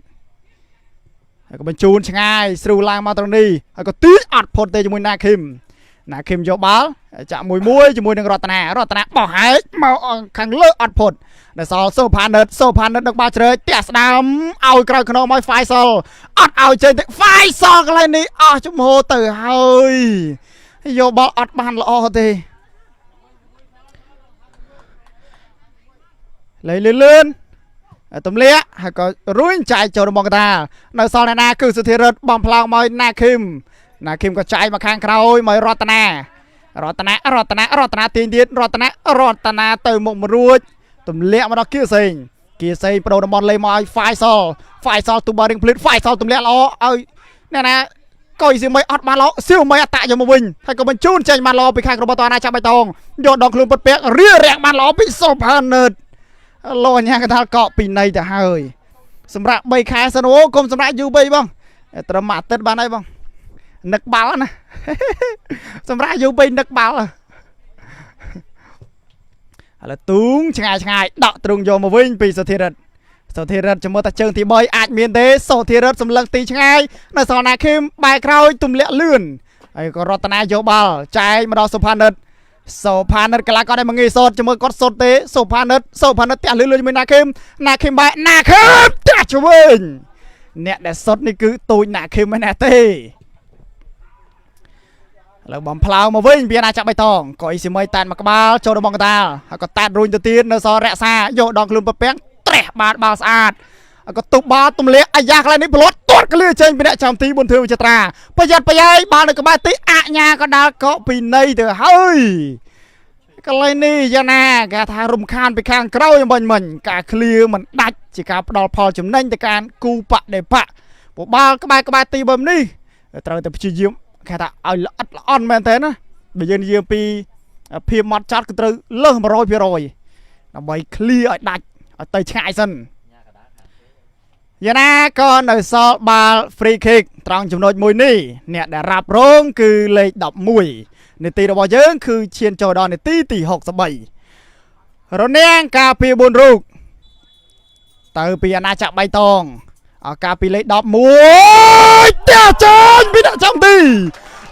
ហើយក៏បញ្ជូនឆ្ងាយស្រូឡើងមកត្រង់នេះហើយក៏ទីអត់ផុតទេជាមួយណាខឹម ណាគឹមយកបាល់ចាក់មួយមួយជាមួយនឹងរតនារតនាបោះហែកមកខាងលើអត់ផុតនៅសល់សូផានិតសូផានិតដឹកបាល់ជ្រើចទះស្ដាមឲ្យក្រោយខ្នងមកហ្វាយសលអត់ឲ្យចេញទេហ្វាយសលកន្លែងនេះអស់ជំហរទៅហើយយកបាល់អត់បានល្អទេលេងលឿនលឿនទម្លាក់ហើយក៏រុញចាយចូលរបស់កតានៅសល់អ្នកណាគឺសុធិរិទ្ធបំផ្លោងមកណាគឹមណាគឹមក៏ចាយមកខាងក្រោយមករតនារតនារតនារតនាទាញទៀតរតនារតនាទៅមុខមករួចទម្លាក់មកដល់គៀសេងគៀសេងប្រូតំបន់លេងមកឲ្យហ្វាយសលហ្វាយសលទូបារៀងភ្លឺហ្វាយសលទម្លាក់ល្អឲ្យអ្នកណាកុយសៀវមីអត់បានល្អសៀវមីអតាក់យកមកវិញហើយក៏បញ្ជូនចេញបានល្អពីខាងរបតអាណាចាប់បៃតងយកដងខ្លួនពុតពាក់រៀរាំងបានល្អពីសូផាណឺតលោកអញ្ញាកថាកក់ពីនៃទៅហើយសម្រាប់3ខែសិនអូកុំសម្រាប់យូរពេកបងត្រឹមមួយអាទិត្យបានហើយបងនឹកបាល់ណាសម្រាប់យូរពេកនឹកបាល់ឥឡូវទូងឆ្ងាយឆ្ងាយដកទ្រុងយកមកវិញពីសុធិរិទ្ធសុធិរិទ្ធចាំមើលតែជើងទី3អាចមានទេសុធិរិទ្ធសម្លឹងទីឆ្ងាយនៅសល់ណាខឹមបែរក្រោយទម្លាក់លឿនហើយក៏រតនាយកបាល់ចែកមកដល់សុផានិតសូផានិតកលាគាត់ឲ្យមកងាយសូតជាមួយគាត់សូតទេសូផានិតសូផានិតទះលឿនលឿនជាមួយណាខឹមណាខឹមបែណាខឹមទះឆ្វេងអ្នកដែលសុតនេះគឺទូចណាខឹមឯណាទេឥឡូវបំផ្លោមកវិញពីណាចាប់បៃតងក៏អ៊ីស៊ីមីតែនមកក្បាលចូលដល់បងកតាលហើយក៏តែតរុញទៅទៀតនៅសរក្សាយកដងខ្លួនពពាំងត្រេះបាតបាល់ស្អាតហើយក៏ទប់បាល់ទម្លាក់អាយ៉ាកន្លែងនេះប្លត់ទាត់ក្លៀចេញពីអ្នកចាំទីប៊ុនធឿវិចិត្រាប្រយ័ត្នប្រយែងបាល់នៅក្បែរទីអញ្ញាក៏ដាល់កកពីនៃទៅហើយកន្លែងនេះយ៉ាងណាគេថារំខានពីខាងក្រោយមិញមិញការឃ្លៀមិនដាច់ជាការផ្ដល់ផលចំណេញទៅការគូបដិបៈបបាល់ក្បែរក្បែរទីបើនេះត្រូវតែព្យាយាមគេថាឲ្យល្អិតល្អន់មែនតើណាបើយើងនិយាយពីភាពម៉ត់ចត់គឺត្រូវលើស100%ដើម្បីឃ្លៀឲ្យដាច់ឲ្យទៅឆ្ងាយសិនយ៉ាងណាក៏នៅសល់បាល់ free kick ត្រង់ចំណុចមួយនេះអ្នកដែលរ៉ាប់រងគឺលេខ11នាទីរបស់យើងគឺឈានចូលដល់នាទីទី63រនាំងការពី4រូបទៅពីអាណាចក្របៃតងឱកាសពីលេខ11ផ្ទះចេញពីអ្នកចំទី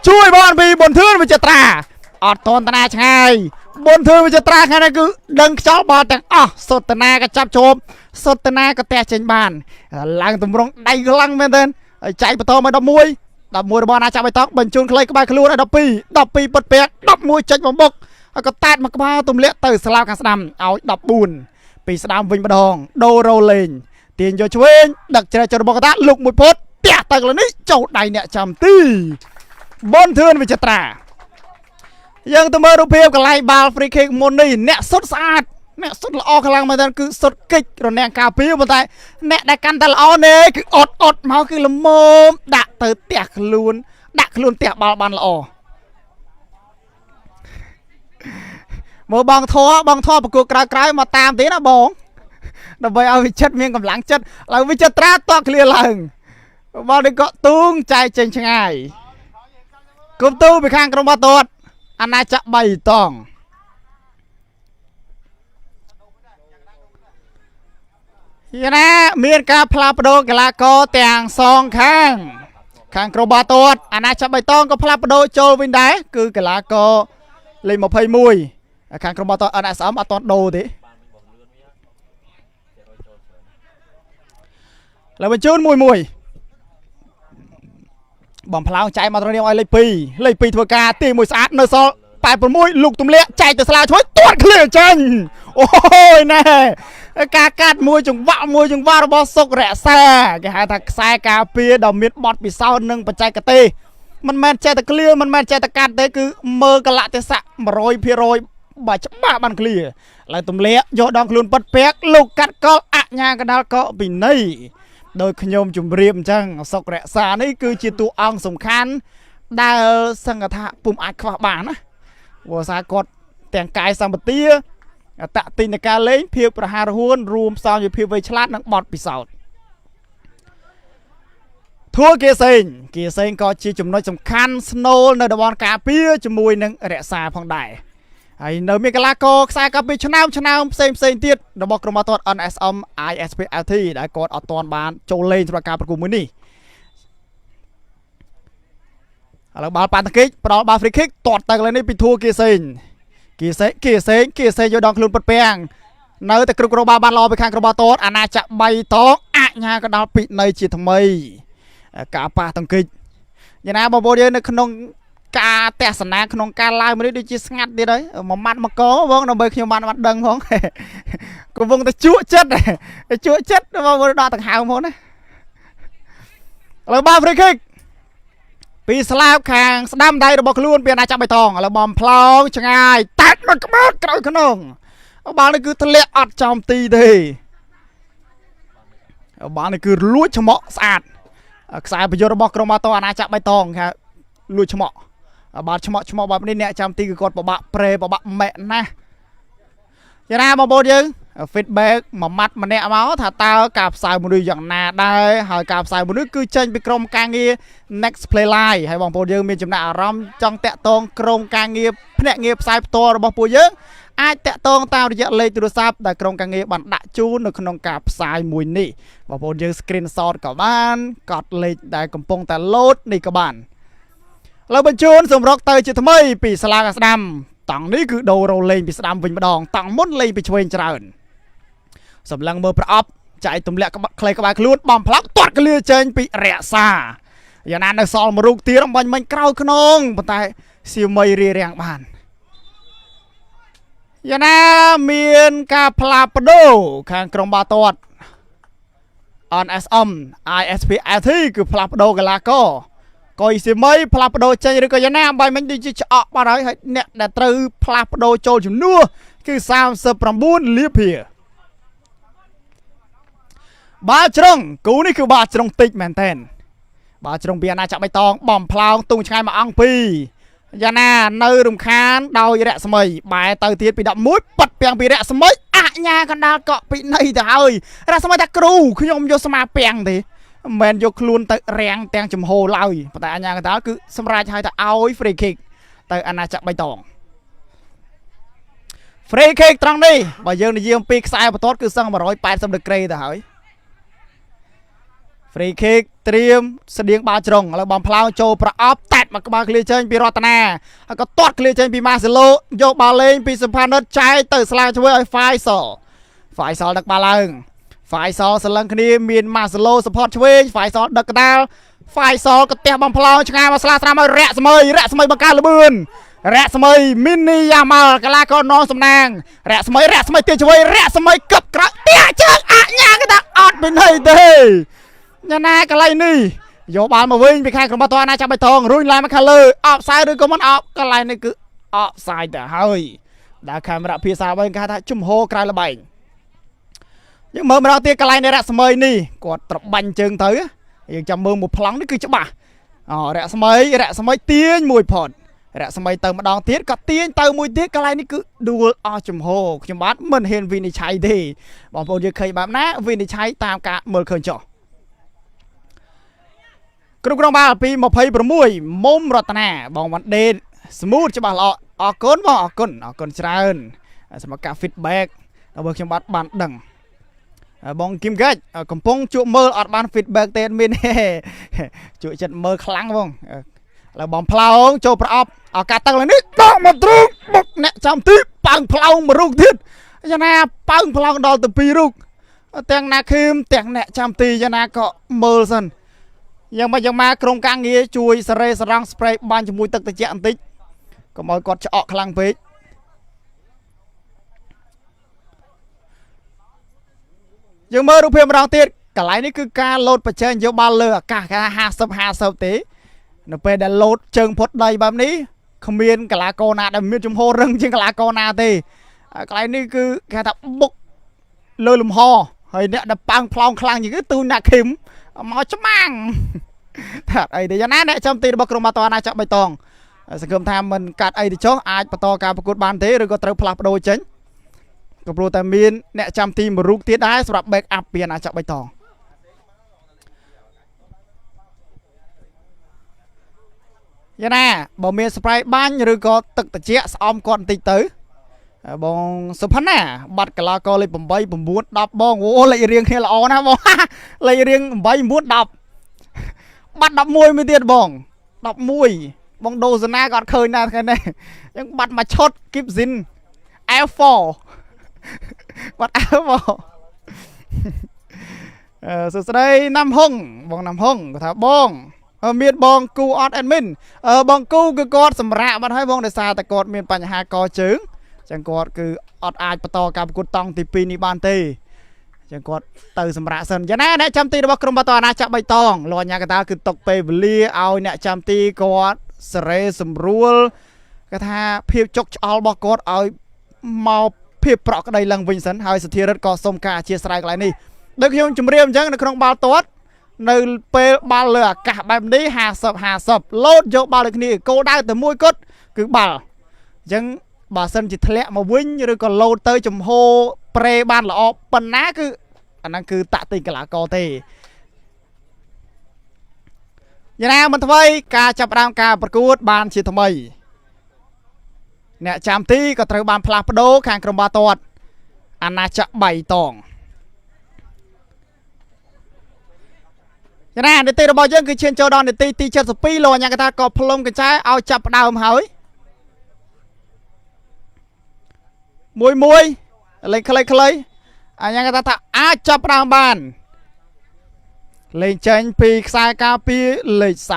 ជួយបានពីប៊ុនធឿនវិចិត្រាអត់តនតាណាឆ្ងាយប៊ុនធឿនវិចិត្រាថ្ងៃនេះគឺដឹងខ្យល់បាល់ទាំងអស់សុតនាក៏ចាប់ជាប់សុតនាក៏ទះចេញបានឡើងតម្រង់ដៃខ្លាំងមែនទែនហើយចែកបន្តមក11 11របស់អាណាចក្របៃតងបញ្ជូនខ្លីក្បែរខ្លួនឲ្យ12 12ពិតពាក់11ចុចបំបុកហើយក៏តែតមកក្បាលទម្លាក់ទៅស្លាវខាងស្ដាំឲ្យ14ពីស្ដាំវិញម្ដងដូររ៉ូលេងទាញយកឆ្វេងដឹកជ្រែកចុះរបស់កតាលុកមួយផុតទះទៅកន្លែងនេះចូលដៃអ្នកចាំទីបនធឿនវិចិត្រាយើងទៅមើលរូបភាពកន្លែងបាល់ free kick មុននេះអ្នកសុតស្អាតអ្នកសុតល្អខ្លាំងមែនទែនគឺសុតកិច្ចរនាំងការពារប៉ុន្តែអ្នកដែលកាន់តែល្អនេះគឺអត់អត់មកគឺល្មមដាក់ទៅផ្ទះខ្លួនដាក់ខ្លួនផ្ទះបាល់បានល្អមើលបងធေါ်បងធေါ်ប្រកួតក្រោយក្រោយមកតាមទេណាបងដើម្បីឲ្យវិចិត្រមានកម្លាំងចិត្តឡើងវិចិត្រាតក់ឃ្លាឡើងបងនេះក៏ទូងចែកចេញឆ្ងាយគុំទូពីខាងក្រុមបាល់ទាត់អាណាចក្របៃតងយ៉ាងណាមានការផ្លាស់ប្ដូរកីឡាករទាំងសងខាងខាងក្រុមបាល់ទាត់អាណាចក្របៃតងក៏ផ្លាស់ប្ដូរចូលវិញដែរគឺកីឡាករលេខ21ខាងក្រុមបាល់ទាត់ NSM អត់ទាន់ដូរទេឡើយបញ្ជូនមួយមួយបំផ្លោងចែកមកត្រង់នេះឲ្យលេខ2លេខ2ធ្វើការទីមួយស្អាតនៅសល់86លោកទម្លាក់ចែកទៅស្លាជួយទាត់ឃ្លៀចេញអូយណែការកាត់មួយចង្វាក់មួយចង្វាក់របស់សុករក្សាគេហៅថាខ្សែការពារដ៏មានបទពិសោធន៍និងបច្ចេកទេសមិនមែនចេះតែឃ្លៀមិនមែនចេះតែកាត់ទេគឺមើលកលៈទេសៈ100%បើច្បាស់បានឃ្លៀឡើយទម្លាក់យកដងខ្លួនប៉ិតពាក់លោកកាត់កលអញ្ញាកដាលកពិន័យដោយខ្ញុំជម្រាបអញ្ចឹងសុករក្សានេះគឺជាតួអង្គសំខាន់ដែលសង្ឃថាពុំអាចខ្វះបានណាព្រោះសារគាត់ទាំងកាយសម្បទាតតិនការលេងភាពប្រហាររហួនរួមផ្សំជាភាពវៃឆ្លាតនិងបទពិសោធន៍ធួគៀសេងគៀសេងក៏ជាចំណុចសំខាន់ស្នូលនៅតំបន់ការពារជាមួយនឹងរក្សាផងដែរហើយនៅមានកីឡាករខ្សែការពារឆ្នើមឆ្នើមផ្សេងផ្សេងទៀតរបស់ក្រុមបាល់ទាត់ NSM ISPLT ដែលគាត់អត់ទាន់បានចូលលេងសម្រាប់ការប្រកួតមួយនេះ ឥឡូវបាល់ប៉ាន់តគិចផ្ដល់បាល់ free kick ទាត់ទៅកន្លែងនេះពីធួគៀសេងគៀសេងគៀសេងគៀសេងយកដងខ្លួនពិតពាំងនៅតែគ្រប់គ្រងបាល់បានល្អពីខាងក្រុមបាល់ទាត់អាណាចក្របីតងអញ្ញាក៏ដល់ពិន័យជាថ្មីការប៉ះតង្គិចយ៉ាងណាបងប្អូនយើងនៅក្នុងការទស្សនាក្នុងការ live មួយនេះដូចជាស្ងាត់ទៀតហើយមួយម៉ាត់មកកបងដើម្បីខ្ញុំបានបាត់ដឹងផង កំពុងតែជក់ចិត្តជក់ចិត្តបងប្អូនដល់ដង្ហើមផងណាឥឡូវបាល់ free kick ពីស្លាបខាងស្ដាំដៃរបស់ខ្លួនពីអាណាចក្របៃតងឥឡូវបំផ្លោងឆ្ងាយតាត់មកក្បាលក្រោយក្នុងបាល់នេះគឺធ្លាក់អត់ចំទីទេបាល់នេះគឺលួចឆ្មក់ស្អាតខ្សែប្រយុទ្ធរបស់ក្រុមម៉ាតូអាណាចក្របៃតងគេលួចឆ្មក់បាល់ឆ្មក់ឆ្មក់បែបនេះអ្នកចាំទីគឺគាត់ពិបាកប្រេពិបាកម៉ែកណាស់យ៉ាងណាបងប្អូនយើង feedback មួយម៉ាត់ម្នាក់មកថាតើការផ្សាយមនុស្សយ៉ាងណាដែរហើយការផ្សាយមនុស្សគឺចេញពីក្រុមការងារ Next Play Live ហើយបងប្អូនយើងមានចំណាក់អារម្មណ៍ចង់តាក់ទងក្រុមការងារភ្នាក់ងារផ្សាយផ្ទាល់របស់ពួកយើងអាចតាក់ទងតាមរយៈលេខទូរស័ព្ទដែលក្រុមការងារបានដាក់ជូននៅក្នុងការផ្សាយមួយនេះបងប្អូនយើង screenshot ក៏បានកត់លេខដែលកំពុងតែ load នេះក៏បានឥឡូវបញ្ជូនសម្រុកទៅជាថ្មីពីស្លាកស្ដាំតង់នេះគឺដូររោលេងពីស្ដាំវិញម្ដងតង់មុនលេងពីឆ្វេងច្រើនសម្លឹងមើលប្រអប់ចែកទម្លាក់ក្លេក្បែរខ្លួនបំផ្លោកទាត់កលាចេញពីរក្សាយ៉ាងណានៅសល់មួយរូបទៀតអំបញ្ញមិញក្រោយខ្នងប៉ុន្តែសៀមីរារាំងបានយ៉ាងណាមានការផ្លាស់ប្ដូរខាងក្រុមបាល់ទាត់ NSM ISP LT គឺផ្លាស់ប្ដូរកីឡាករកុយសៀមីផ្លាស់ប្ដូរចេញឬក៏យ៉ាងណាអំបញ្ញមិញដូចជាឆ្អកបាត់ហើយហើយអ្នកដែលត្រូវផ្លាស់ប្ដូរចូលជំនួសគឺ39លៀភាបាល់ជ្រុងគូនេះគឺបាល់ជ្រុងតិចមែនតែនបាល់ជ្រុងពីអាណាចក្របៃតងបំផ្លោងទុងឆ្ងាយមួយអង្គពីរយ៉ាងណានៅរំខានដោយរស្មីបែរទៅទៀតពី11ប៉ាត់ពាំងពីរស្មីអញ្ញាកណ្ដាលកក់ពីនៃទៅហើយរស្មីថាគ្រូខ្ញុំយកស្មាពាំងទេមិនមែនយកខ្លួនទៅរាំងទាំងចំហឡើយប៉ុន្តែអញ្ញាកណ្ដាលគឺសម្រាប់ឲ្យតែឲ្យ free kick ទៅអាណាចក្របៃតង free kick ត្រង់នេះបើយើងនិយាយអំពីខ្សែបន្ទាត់គឺសឹង180ដឺក្រេទៅហើយ free kick ត្រៀមស្តៀងបាល់ជ្រុងឥឡូវបំផ្លោងចូលប្រអប់តាត់មកក្បាលឃ្លៀចេញពីរតនាហើយក៏ទាត់ឃ្លៀចេញពីម៉ាសេឡូយកបាល់លេងពីសុផានិតចែកទៅស្លាជួយឲ្យហ្វាយសលហ្វាយសលដឹកបាល់ឡើងហ្វាយសលសលឹងគ្នាមានម៉ាសេឡូ support ឆ្វេងហ្វាយសលដឹកកដាលហ្វាយសលក៏ទះបំផ្លោងឆ្ងាយមកស្លាស្រាមឲ្យរស្មីរស្មីបង្កើតលបឿនរស្មីមីនីយ៉ាម៉ាល់កលាករនងសំណាងរស្មីរស្មីទាឆ្វេងរស្មីកឹបក្រោយទាជើងអញ្ញាគេថាអត់ពីណីទេ ញ៉ាណាកន្លែងនេះយកបាល់មកវិញពីខាងក្រុមបាល់ទាត់ណាចាប់បៃតងរុញឡើងមកខាងលើអបសាយឬក៏មិនអបកន្លែងនេះគឺអបសាយទៅហើយដែលកាមេរ៉ាភាសាវិញគេហៅថាជំហរក្រៅល្បែងយើងមើលម្ដងទៀតកន្លែងនេះរស្មីនេះគាត់ត្របាញ់ជើងទៅយើងចាំមើលមួយប្លង់នេះគឺច្បាស់អូរស្មីរស្មីទាញមួយផុតរស្មីទៅម្ដងទៀតក៏ទាញទៅមួយទៀតកន្លែងនេះគឺដួលអស់ជំហរខ្ញុំបាទមិនហ៊ានវិនិច្ឆ័យទេបងប្អូនយើងឃើញបែបណាវិនិច្ឆ័យតាមការមើលឃើញចុះ គ្រប់គ្រងបាល់ពី26មុំរតនាបងវ៉ាន់ដេត smooth ច្បាស់ល្អអរគុណបងអរគុណអរគុណច្រើនសម្រាប់ការ feedback របស់ខ្ញុំបាទបានដឹងបងគឹមកាច់កំពុងជួបមើលអត់បាន feedback ទេអត់មានទេជួបចិត្តមើលខ្លាំងបងឥឡូវបងផ្លោងចូលប្រអប់ឱកាសតឹងឡើងនេះដកមកទ្រូងបុកអ្នកចាំទីប៉ើងផ្លោងមួយរូបទៀតយ៉ាងណាប៉ើងផ្លោងដល់ទៅពីររូបទាំងណាខឹមទាំងអ្នកចាំទីយ៉ាងណាក៏មើលសិន យ៉ាងមកយ៉ាងមកក្រុមការងារជួយសរេសរង spray បាញ់ជាមួយទឹកត្រជាក់បន្តិចកុំឲ្យគាត់ឆ្អកខ្លាំងពេកយើងមើលរូបភាពម្ដងទៀតកន្លែងនេះគឺការលោតបច្ចេកយកបាល់លើអាកាសគេថា50 50ទេនៅពេលដែលលោតជើងផុតដីបែបនេះគ្មានកីឡាករណាដែលមានជំហររឹងជាងកីឡាករណាទេកន្លែងនេះគឺគេថាបុកលើលំហហើយអ្នកដែលប៉ាំងផ្លោងខ្លាំងជាងគឺទូណាខឹមមកច្មាំង ថាអីទេយ៉ាងណាអ្នកចាំទីរបស់ក្រុមបាល់ទាត់ណាចាក់បៃតងសង្ឃឹមថាមិនកាត់អីទៅចុះអាចបន្តការប្រកួតបានទេឬក៏ត្រូវផ្លាស់ប្ដូរចេញក៏ព្រោះតែមានអ្នកចាំទីមួយរូបទៀតដែរសម្រាប់ back up ពីអាណាចក្របៃតងយ៉ាងណាបើមាន spray បាញ់ឬក៏ទឹកត្រជាក់ស្អំគាត់បន្តិចទៅបងសុផាណាបាត់កលាករលេខ8 9 10បងអូលេខរៀងគ្នាល្អណាស់បងលេខរៀង8 9 10បាត់11មួយទៀតបង11 បងដូសណាក៏អត់ឃើញដែរថ្ងៃនេះអញ្ចឹងបាត់មួយឈុតគីបស៊ីន F4 បាត់ F4 អឺសួស្តីណាំហុងបងណាំហុងគាត់ថាបងអឺមានបងគូអត់ admin អឺបងគូគឺគាត់សម្រាកបាត់ហើយបងដោយសារតែគាត់មានបញ្ហាកជើងអញ្ចឹងគាត់គឺអត់អាចបន្តការប្រកួតតង់ទី2នេះបានទេអញ្ចឹងគាត់ទៅសម្រាកសិនយ៉ាងណាអ្នកចាំទីរបស់ក្រុមបាល់ទាត់អាណាចក្របៃតងលោកអញ្ញាកតាគឺຕົកពេលវេលាឲ្យអ្នកចាំទីគាត់សេរីសម្រួលគាត់ថាភាពចុកឆ្អល់របស់គាត់ឲ្យមកភាពប្រក់ក្តីឡើងវិញសិនហើយសធិរិទ្ធក៏សូមការអធិស្ឋានកន្លែងនេះដូចខ្ញុំជម្រាបអញ្ចឹងនៅក្នុងបាល់ទាត់នៅពេលបាល់លើអាកាសបែបនេះ50 50លោតយកបាល់ដូចគ្នាគោលដៅតែមួយគត់គឺបាល់អញ្ចឹងបើសិនជាធ្លាក់មកវិញឬក៏លោតទៅចំហប្រេបានល្អប៉ុណ្ណាគឺអាហ្នឹងគឺតាក់ទិញកីឡាករទេយ៉ាងណាមិនថ្មីការចាប់ផ្ដើមការប្រកួតបានជាថ្មីអ្នកចាំទីក៏ត្រូវបានផ្លាស់ប្ដូរខាងក្រុមបាល់ទាត់អាណាចក្របៃតងយ៉ាងណានីតិរបស់យើងគឺឈានចូលដល់នីតិទី72លោកអញ្ញាកថាក៏ផ្លុំកញ្ចែឲ្យចាប់ផ្ដើមហើយមួយមួយលេងខ្លីៗអញ្ញាកថាថាអាចចាប់ផ្ដើមបានលេងចេញពីខ្សែការពារលេខ30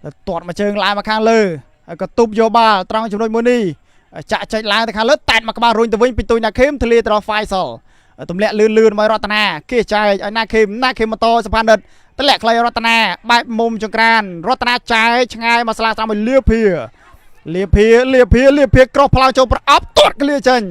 ទៅទាត់មួយជើងឡើងមកខាងលើហើយក៏ទប់យកបាល់ត្រង់ចំណុចមួយនេះចាក់ចេញឡើងទៅខាងលើតែតមកក្បាលរុញទៅវិញពីទុយណាខេមធ្លាទៅដល់ហ្វៃសលទម្លាក់លឿនលឿនមករតនាគេចែកឲ្យណាខេមណាខេមបន្តសុផានិតទម្លាក់ខ្លីរតនាបែបមុំចង្ក្រានរតនាចែកឆ្ងាយមកស្លាស្រាំឲ្យលៀភាលៀភាលៀភាលៀភាក្រោះផ្លោចូលប្រអប់ទាត់ក្លៀចេញ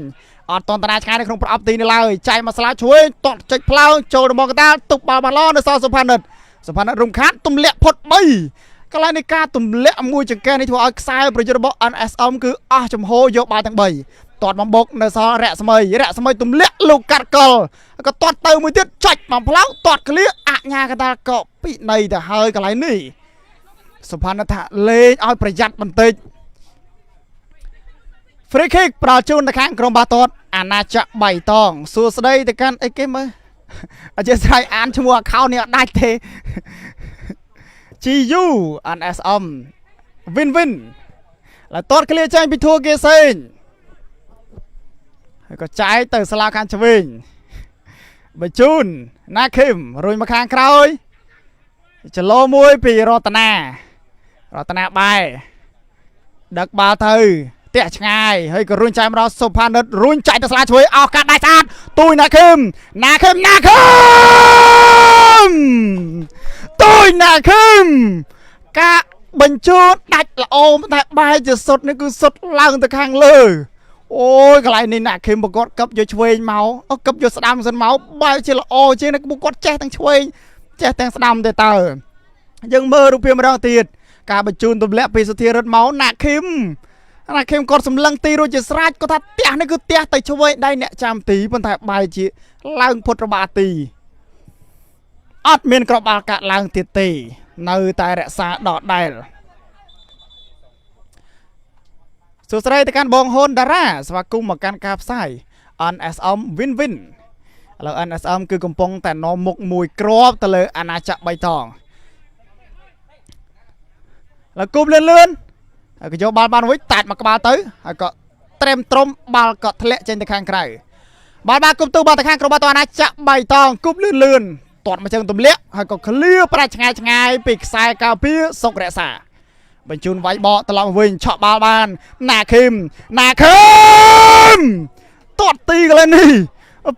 អត់តន្តនាឆ្ងាយនៅក្នុងប្រអប់ទីនេះឡើយចែកមកស្លាឆ្វេងទាត់ចេញផ្លោចូលដល់មកកតាលទប់បាល់បានល្អនៅសល់សុផានិតសុផានិតរំខានទម្លាក់ផុត3កន្លែងនៃការទម្លាក់មួយចង្កេះនេះធ្វើឲ្យខ្សែប្រយុទ្ធរបស់ NSM គឺអស់ចំហយកបាល់ទាំង3ទាត់បំបុកនៅសល់រស្មីរស្មីទម្លាក់លោកកាត់កលក៏ទាត់ទៅមួយទៀតចុចបំផ្លោទាត់ក្លៀអញ្ញាកតាលក៏ពិន័យទៅហើយកន្លែងនេះសុផានថាលេងឲ្យប្រយ័ត្នបន្តិច Free kick ផ្ដល់ជូនទៅខាងក្រុមបាល់ទាត់អាណាចក្របៃតងសួស្តីទៅកាន់អីគេមើលអធិស្ឋានអានឈ្មោះ account នេះអត់ដាច់ទេ GU NSM Win Win ឡើយទាត់ក្លៀចេញពីធួគេសេងហើយក៏ចាយទៅស្លាខាងឆ្វេងបញ្ជូនណាខឹមរុញមកខាងក្រោយចលោមួយពីរតនារតនាបែដឹកបាល់ទៅតាក់ឆ្ងាយហើយក៏រុញចាយមកដល់សុផានិតរុញចាយទៅស្លាឆ្វេងអោកាត់ដាច់ស្អាតទូយណាខឹមណាខឹមណាខឹមទូយណាខឹមការបញ្ជូនដាច់ល្អតែបែរជាសុតនេះគឺសុតឡើងទៅខាងលើអូយកន្លែងនេះណាខឹមប្រកបកឹបយកឆ្វេងមកអូកឹបយកស្ដាំសិនមកបែរជាល្អជាងនេះគាត់ចេះទាំងឆ្វេងចេះទាំងស្ដាំទេតើយើងមើលរូបភាពម្ដងទៀតការបញ្ជូនទម្លាក់ពីសុធារិទ្ធមកណាខឹមណាខឹមគាត់សម្លឹងទីរួចជាស្រេចគាត់ថាផ្ទះនេះគឺផ្ទះទៅឆ្វេងដៃអ្នកចាំទីប៉ុន្តែបែរជាឡើងផុតរបាទីអត់មានក្របបាល់កាត់ឡើងទៀតទេនៅតែរក្សាដដែលសួស្តីទៅកាន់បងហ៊ុនតារាស្វាគមន៍មកកាន់ការផ្សាយ NSM Win Win ឥឡូវ NSM គឺកំពុងតែនាំមុខមួយគ្រាប់ទៅលើអាណាចក្របៃតងឥឡូវគប់លឿនលឿនហើយក៏យកបាល់បានវិញតាច់មកក្បាលទៅហើយក៏ត្រែមត្រំបាល់ក៏ធ្លាក់ចេញទៅខាងក្រៅបាល់បាល់គប់ទូបាល់ទៅខាងក្រុមបាល់តអាណាចក្របៃតងគប់លឿនលឿនទាត់មកជើងទម្លាក់ហើយក៏ឃ្លាប្រាច់ឆ្ងាយឆ្ងាយពីខ្សែការពារសុករក្សាបញ្ជូនវាយបកត្រឡប់មកវិញឆក់បាល់បានណាខឹមណាខឹមទាត់ទីកន្លែងនេះ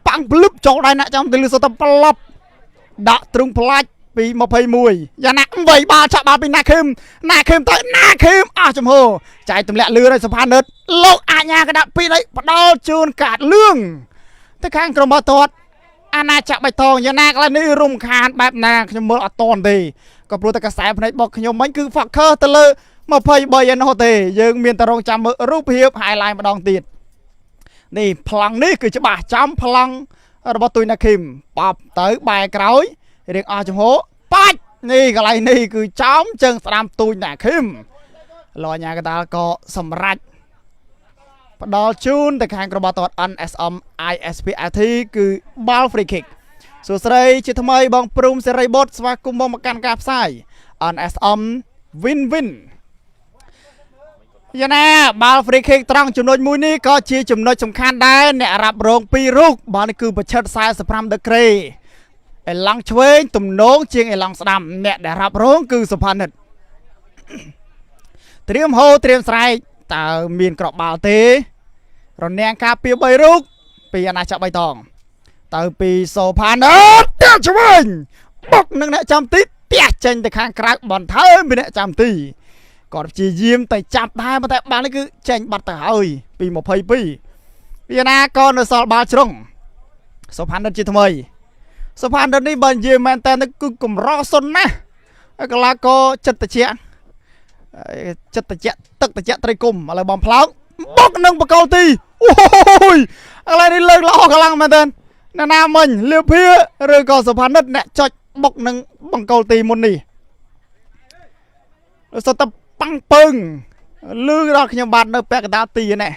ប៉ាំងភ្លឹបចូលដៃអ្នកចាំទីលឺសុទ្ធតែប្លប់ដាក់ទ្រុងផ្លាច់ពី21យ៉ាងណាវៃបាល់ឆក់បាល់ពីណាខឹមណាខឹមទៅណាខឹមអស់ចំហចាយទម្លាក់លឿនឲ្យសុផានិតលោកអាញាកដាក់ពីនេះផ្ដល់ជូនកាតលឿងទៅខាងក្រុមបាល់ទាត់អាណាចក្របៃតងយ៉ាងណាកន្លែងនេះរំខានបែបណាខ្ញុំមើលអត់តន់ទេក៏ព្រោះតែកសែភ្នែករបស់ខ្ញុំមិញគឺ focus ទៅលើ23ឯណោះទេយើងមានតែរងចាំមើលរូបភាព highlight ម្ដងទៀតនេះប្លង់នេះគឺច្បាស់ចំប្លង់របស់ទុយណាខឹមប៉បទៅបែរក្រោយរៀងអស់ចំហបាច់នេះកន្លែងនេះគឺចំជើងស្ដាំទូចណាខឹមលោកអាញាកតាលក៏សម្រេចផ្ដល់ជូនទៅខាងក្រុមបាល់ទាត់ NSM ISPRT គឺបាល់ free kick សួស្តីជាថ្មីបងព្រំសេរីបុតស្វាគមន៍បងមកកាន់ការផ្សាយ NSM win win យ៉ាងណាបាល់ free kick ត្រង់ចំណុចមួយនេះក៏ជាចំណុចសំខាន់ដែរអ្នករ៉ាប់រងពីររូបបាល់នេះគឺប្រឆិត45ដឺក្រេអេឡង់ឆ្វេងទំនងជាងអេឡង់ស្ដាំអ្នកដែលរ៉ាប់រងគឺសុផានិតត្រៀមហូត្រៀមស្រែកតើមានក្របបាល់ទេរនាំងការពារ3រូបពីអាណាចក្របៃតងទៅពីសូផានិតផ្ទះឆ្វេងបុកនឹងអ្នកចាំទីផ្ទះចេញទៅខាងក្រៅបន្ថែមពីអ្នកចាំទីគាត់ព្យាយាមតែចាប់ដែរប៉ុន្តែបាល់នេះគឺចេញបាត់ទៅហើយពី22ពីណាក៏នៅសល់បាល់ជ្រុងសូផានិតជាថ្មីសូផានិតនេះបើនិយាយមែនតើគឺកម្រសុនណាស់ហើយកីឡាករចិត្តតិចចិត្តតិចទឹកតិចត្រីគុំឥឡូវបំផ្លោកបុកនឹងបកលទីអូយឥឡូវនេះលើកល្អកម្លាំងមែនតើណាណាមិញលៀវភាឬក៏សុផានិតអ្នកចុចបុកនឹងបង្គោលទីមុននេះសុទ្ធតែប៉ាំងពើងលឺដល់ខ្ញុំបាទនៅពាក់កណ្ដាលទីនេះ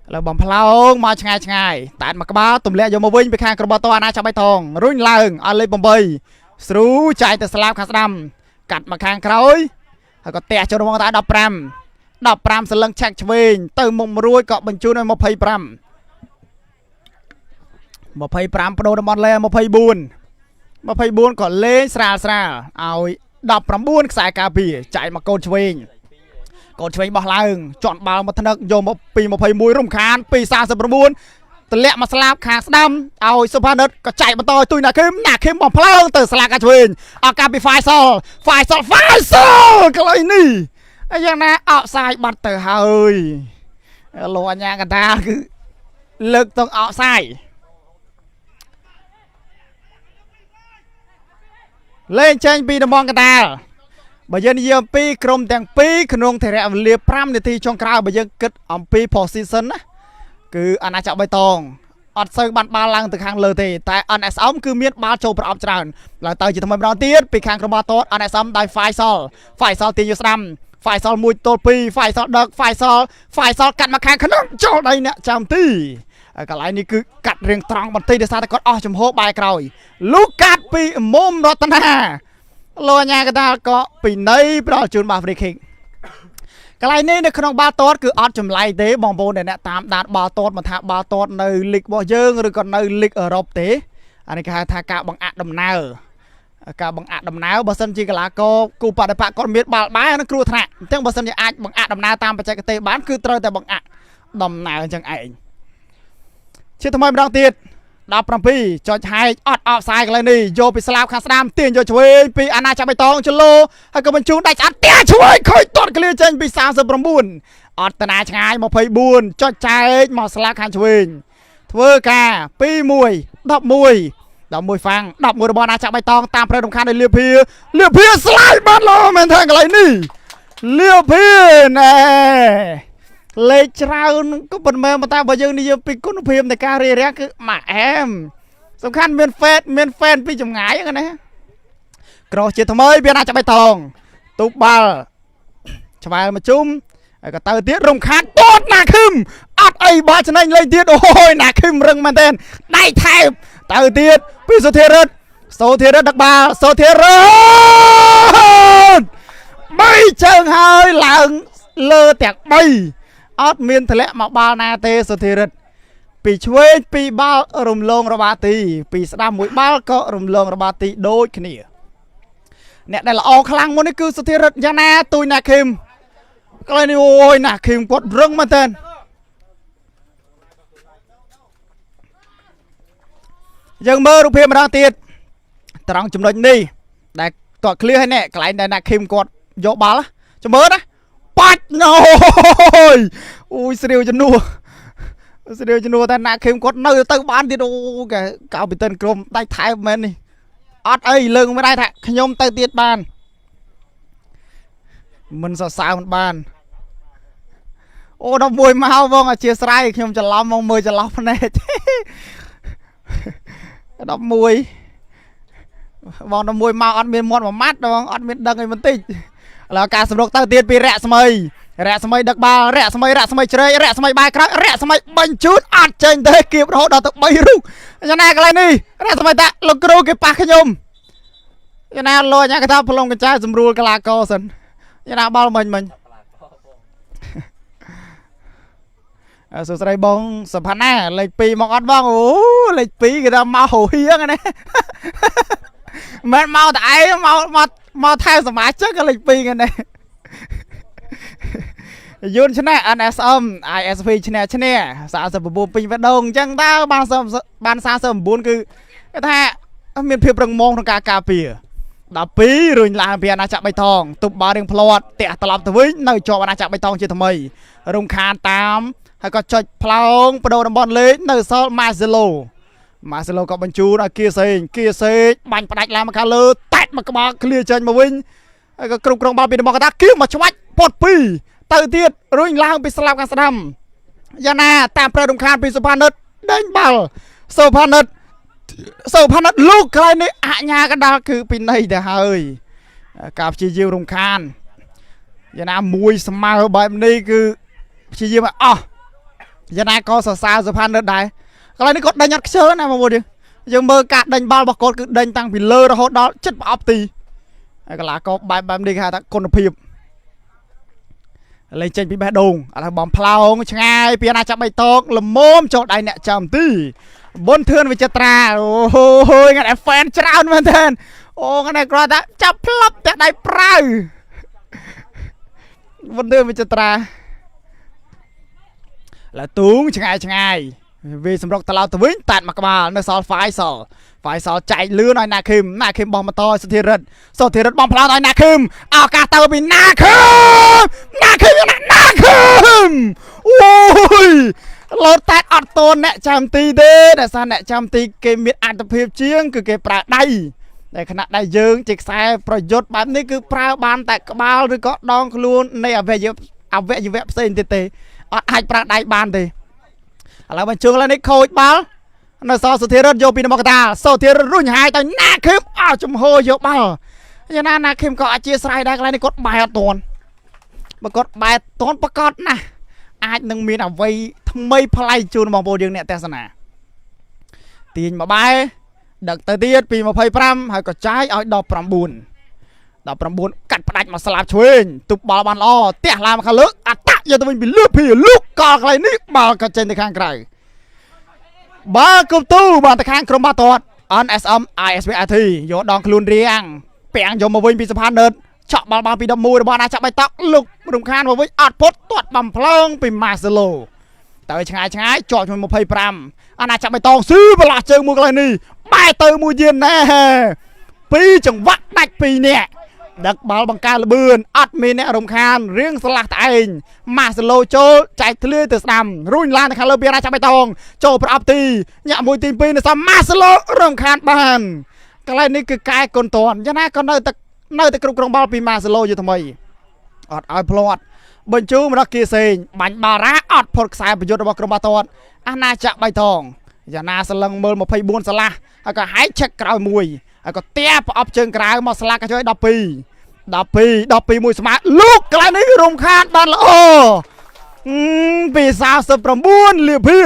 ឥឡូវបំផ្លោងមកឆ្ងាយឆ្ងាយតែមកក្បាលទម្លាក់យកមកវិញពីខាងក្របតអាណាចាប់បៃតងរុញឡើងឲ្យលេខ8ស្រូចាយទៅស្លាបខាងស្ដាំកាត់មកខាងក្រោយហើយក៏ទះចូលមកតែ15 15សលឹងឆាក់ឆ្វេងទៅមុខរួចក៏បញ្ជូនឲ្យ25 25បដូរតំបន់លេ24 24ក៏លេងស្រាលស្រាលឲ្យ19ខ្សែការពារចាយមកកូនឆ្វេងកូនឆ្វេងបោះឡើងជន់បាល់មកថ្នឹកយកមកពី21រំខានពី49ទម្លាក់មកស្លាបខាងស្ដាំឲ្យសុផានិតក៏ចាយបន្តឲ្យទុយណាខឹមណាខឹមបំផ្លើងទៅស្លាកខាងឆ្វេងឱកាសពីហ្វាយសលហ្វាយសលហ្វាយសលកន្លែងនេះហើយយ៉ាងណាអកសាយបាត់ទៅហើយលោកអញ្ញាកណ្ដាលគឺលើកទៅអកសាយលេងចេញពីតំបន់កណ្ដាលបើយើងនិយាយអំពីក្រុមទាំងពីរក្នុងថេរវេលា5នាទីចុងក្រោយបើយើងគិតអំពី position ណាគឺអាណាចក្របៃតងអត់សូវបានបាល់ឡើងទៅខាងលើទេតែ NSM គឺមានបាល់ចូលប្រអប់ច្រើនឡើងទៅជាថ្មីម្ដងទៀតពីខាងក្រុមបាល់ទាត់ NSM ដោយ Faisal Faisal ទាញយកស្ដាំ Faisal 1ទល់2 Faisal ដឹក Faisal Faisal កាត់មកខាងក្នុងចូលដៃអ្នកចាំទីហើយកន្លែងនេះគឺកាត់រៀងត្រង់បន្តិចដោយសារតែគាត់អស់ចំហបែរក្រោយលូកាត់ពីមុំរតនាលោកអញ្ញាកដាលក៏ពីនៃផ្ដល់ជូនបាល់ free kick កន្លែងនេះនៅក្នុងបាល់ទាត់គឺអត់ចម្លែកទេបងប្អូនដែលអ្នកតាមដានបាល់ទាត់មិនថាបាល់ទាត់នៅលីករបស់យើងឬក៏នៅលីកអឺរ៉ុបទេអានេះគេហៅថាការបង្អាក់ដំណើរការបង្អាក់ដំណើរបើសិនជាកីឡាករគូបដិបកគាត់មានបាល់បែរនឹងគ្រោះថ្នាក់អញ្ចឹងបើសិនជាអាចបង្អាក់ដំណើរតាមបច្ចេកទេសបានគឺត្រូវតែបង្អាក់ដំណើរអញ្ចឹងឯងជាថ្មីម្ដងទៀត17ចុចហែកអត់អបសាយកន្លែងនេះយកពីស្លាបខាងស្ដាំទាញយកឆ្វេងពីអាណាចាប់បៃតងចលោហើយក៏បញ្ជូនដាច់ស្អាតទាឆ្វេងខូចទាត់ក្លៀចេញពី39អត់តាណាឆ្ងាយ24ចុចចែកមកស្លាបខាងឆ្វេងធ្វើការ2 1 11 11ហ្វាំង11របស់អាណាចក្របៃតងតាមប្រេរំខានដោយលៀភាលៀភាស្លាយបានល្អមែនថាកន្លែងនេះលៀភាណែលេខច្រើនក៏មិនមែនប៉ុន្តែបើយើងនិយាយពីគុណភាពនៃការរារាំងគឺម៉ាក់អែមសំខាន់មានហ្វេតមានហ្វេនពីចម្ងាយហ្នឹងណាក្រោះជាថ្មីពីអាណាចក្របៃតងទូបាល់ឆ្វែលមកជុំហើយក៏ទៅទៀតរំខានទាត់ណាខឹមអត់អីបាល់ចំណេញលេងទៀតអូយណាខឹមរឹងមែនទែនដៃថែបទៅទៀតពីសុធារិទ្ធសូធារិទ្ធដឹកបាល់សូធារិទ្ធបីជើងហើយឡើងលើទាំង3អត់មានធ្លាក់មកបាល់ណាទេសុធារិទ្ធពីឆ្វេងពីបាល់រំលងរបាទីពីស្ដាំមួយបាល់ក៏រំលងរបាទីដូចគ្នាអ្នកដែលល្អខ្លាំងមុននេះគឺសុធារិទ្ធយ៉ាងណាទូយណាខឹមកន្លែងនេះអូយណាខឹមគាត់រឹងមែនទែនយើងមើលរូបភាពម្ដងទៀតត្រង់ចំណុចនេះដែលគាត់ឃ្លៀហើយនេះកន្លែងដែលណាខឹមគាត់យកបាល់ចាំមើលណាបាច់ណូយអូយស្រាវជំនួស្រាវជំនួតែណាខឹមគាត់នៅទៅបានទៀតអូកែកៅពីតិនក្រុមដាច់ថែបមែននេះអត់អីលើកមិនដែរថាខ្ញុំទៅទៀតបានមិនសរសើរមិនបានអូ11មកបងអធិស្ឋានខ្ញុំច្រឡំមកមើលច្រឡោះភ្នែក11បង11មកអត់មានមាត់មួយម៉ាត់បងអត់មានដឹងអីបន្តិចឥឡូវការសម្រុកទៅទៀតពីរស្មី រស្មីដឹកបាល់រស្មីរស្មីជ្រែករស្មីបែរក្រោយរស្មីបញ្ជូនអត់ចេញទេគៀបរហូតដល់ទៅ3រូបយ៉ាងណាកន្លែងនេះរស្មីតាលោកគ្រូគេប៉ះខ្ញុំយ៉ាងណាលោកអញ្ញាកថាផ្លុំកញ្ចែសម្រួលកលាករសិនយ៉ាងណាបាល់មិញមិញសួស្តីបងសុផាណាលេខ2មកអត់បងអូលេខ2គេថាមកហូហៀងណាមិនមកតែឯងមកមកមកថែមសមាជិកលេខ2គេណាយួនឈ្នះ NSM ISP ឈ្នះឈ្នះ49ពេញបេះដូងអញ្ចឹងតើបានបាន49គឺគេថាមានភាពរឹងមាំក្នុងការការពារ12រុញឡើងពីអាណាចក្របៃតងទប់បាល់រៀងផ្លាត់តាក់ត្រឡប់ទៅវិញនៅជាប់អាណាចក្របៃតងជាថ្មីរំខានតាមហើយក៏ចុចផ្លោងបដូរតំបន់លេខនៅសល់ម៉ាសេឡូម៉ាសេឡូក៏បញ្ជូនឲ្យគៀសេងគៀសេងបាញ់ផ្ដាច់ឡើងមកខាងលើតាច់មកក្បាលឃ្លៀចេញមកវិញហើយក៏គ្រប់គ្រងបាល់ពីតំបន់កតាគៀមកច្បាច់ពត់2ទៅទៀតរុញឡើងពីស្លាប់ខាងស្ដាំយ៉ាងណាតាមប្រែរំខានពីសុផានិតដេញបាល់សុផានិតសុផានិតលោកកន្លែងនេះអញ្ញាកដាលគឺពីនៃទៅហើយការព្យាយាមរំខានយ៉ាងណាមួយស្មើបែបនេះគឺព្យាយាមឲ្យអស់យ៉ាងណាក៏សរសើរសុផានិតដែរកន្លែងនេះគាត់ដេញអត់ខ្ជិលណាបងប្អូនយើងមើលការដេញបាល់របស់គាត់គឺដេញតាំងពីលើរហូតដល់ចិត្តប្រអប់ទីហើយកលាករបែបបែបនេះគេហៅថាគុណភាពលេងចេញពីបេះដូងឥឡូវបំផ្លោងឆ្ងាយពីអាណាចក្របៃតងលមមចូលដៃអ្នកចាំទីប៊ុនធឿនវិចិត្រាអូហូយថ្ងៃនេះ fan ច្រើនមែនទែនអូថ្ងៃនេះគ្រាន់តែចាប់ផ្លប់តែដៃប្រាវប៊ុនធឿនវិចិត្រាឡាទូងឆ្ងាយឆ្ងាយវាសម្រុកត្រឡប់ទៅវិញតាត់មកក្បាលនៅសល់ហ្វាយសល់ហ្វាយសល់ចែកលឿនឲ្យណាខឹមណាខឹមបោះមកតឲ្យសុធិរិទ្ធសុធិរិទ្ធបំផ្លោឲ្យណាខឹមឱកាសទៅពីណាខឹមណាខឹមណាខឹមអូយលោតតែអត់តនអ្នកចាំទីទេដោយសារអ្នកចាំទីគេមានអត្ថភាពជាងគឺគេប្រើដៃតែខណៈដែលយើងជាខ្សែប្រយុទ្ធបែបនេះគឺប្រើបានតែក្បាលឬក៏ដងខ្លួននៃអវយវអវយវៈផ្សេងទៀតទេអត់អាចប្រើដៃបានទេឥឡូវបញ្ជូនឡើយនេះខូចបាល់នៅសល់សុធិរិទ្ធយកពីនមកតាសុធិរិទ្ធរុញហាយទៅណាខឹមអស់ចំហយកបាល់យ៉ាងណាណាខឹមក៏អធិស្ឋានដែរកន្លែងនេះគាត់បែរអត់ទាន់បើគាត់បែរទាន់ប្រកាសណាស់អាចនឹងមានអ្វីថ្មីប្លែកជូនបងប្អូនយើងអ្នកទស្សនាទាញមកបែរដឹកទៅទៀតពី25ហើយក៏ចាយឲ្យដល់9 19កាត់ផ្ដាច់មកស្លាប់ឆ្វេងទប់បាល់បានល្អទះឡើងមកខាងលើអតាក់យកទៅវិញពីលើពីលុកកលកន្លែងនេះបាល់ក៏ចេញទៅខាងក្រៅបាល់គប់ទូបានទៅខាងក្រុមបាល់ទាត់ NSM ISPIT យកដងខ្លួនរៀងពាំងយកមកវិញពីសុផានិតឆក់បាល់បានពី11របស់អាណាចក្របៃតងលុករំខានមកវិញអត់ផុតទាត់បំភ្លើងពីម៉ាសេឡូទៅឆ្ងាយឆ្ងាយជាប់ជាមួយ25អាណាចក្របៃតងស៊ីបន្លាស់ជើងមួយកន្លែងនេះបែរទៅមួយយានណែពីរចង្វាក់ដាច់ពីរនាក់ដឹកបាល់បង្ការលបឿនអត់មានអ្នករំខានរៀងស្លាស់តែឯងម៉ាសេឡូចូលចែកធ្លាយទៅស្ដាំរុញឡើងទៅខាងលើពីអាណាចក្របៃតងចូលប្រអប់ទីញាក់មួយទី2នៅសមម៉ាសេឡូរំខានបានកន្លែងនេះគឺកែកុនតនយ៉ាងណាក៏នៅតែគ្រប់គ្រងបាល់ពីម៉ាសេឡូយថ្មីអត់ឲ្យផ្លាត់បញ្ជូមកដល់គៀសេងបាញ់បារ៉ាអត់ផុតខ្សែប្រយុទ្ធរបស់ក្រុមបាល់ទាត់អាណាចក្របៃតងយ៉ាងណាសលឹងមើល24ស្លាស់ហើយក៏ហែកឆឹកក្រោយមួយហើយក៏ទះប្រអប់ជើងក្រៅមកស្លាកក៏ជួយ12 12 12មួយស្មើលោកកន្លែងនេះរំខានបានល្អពី49លៀភា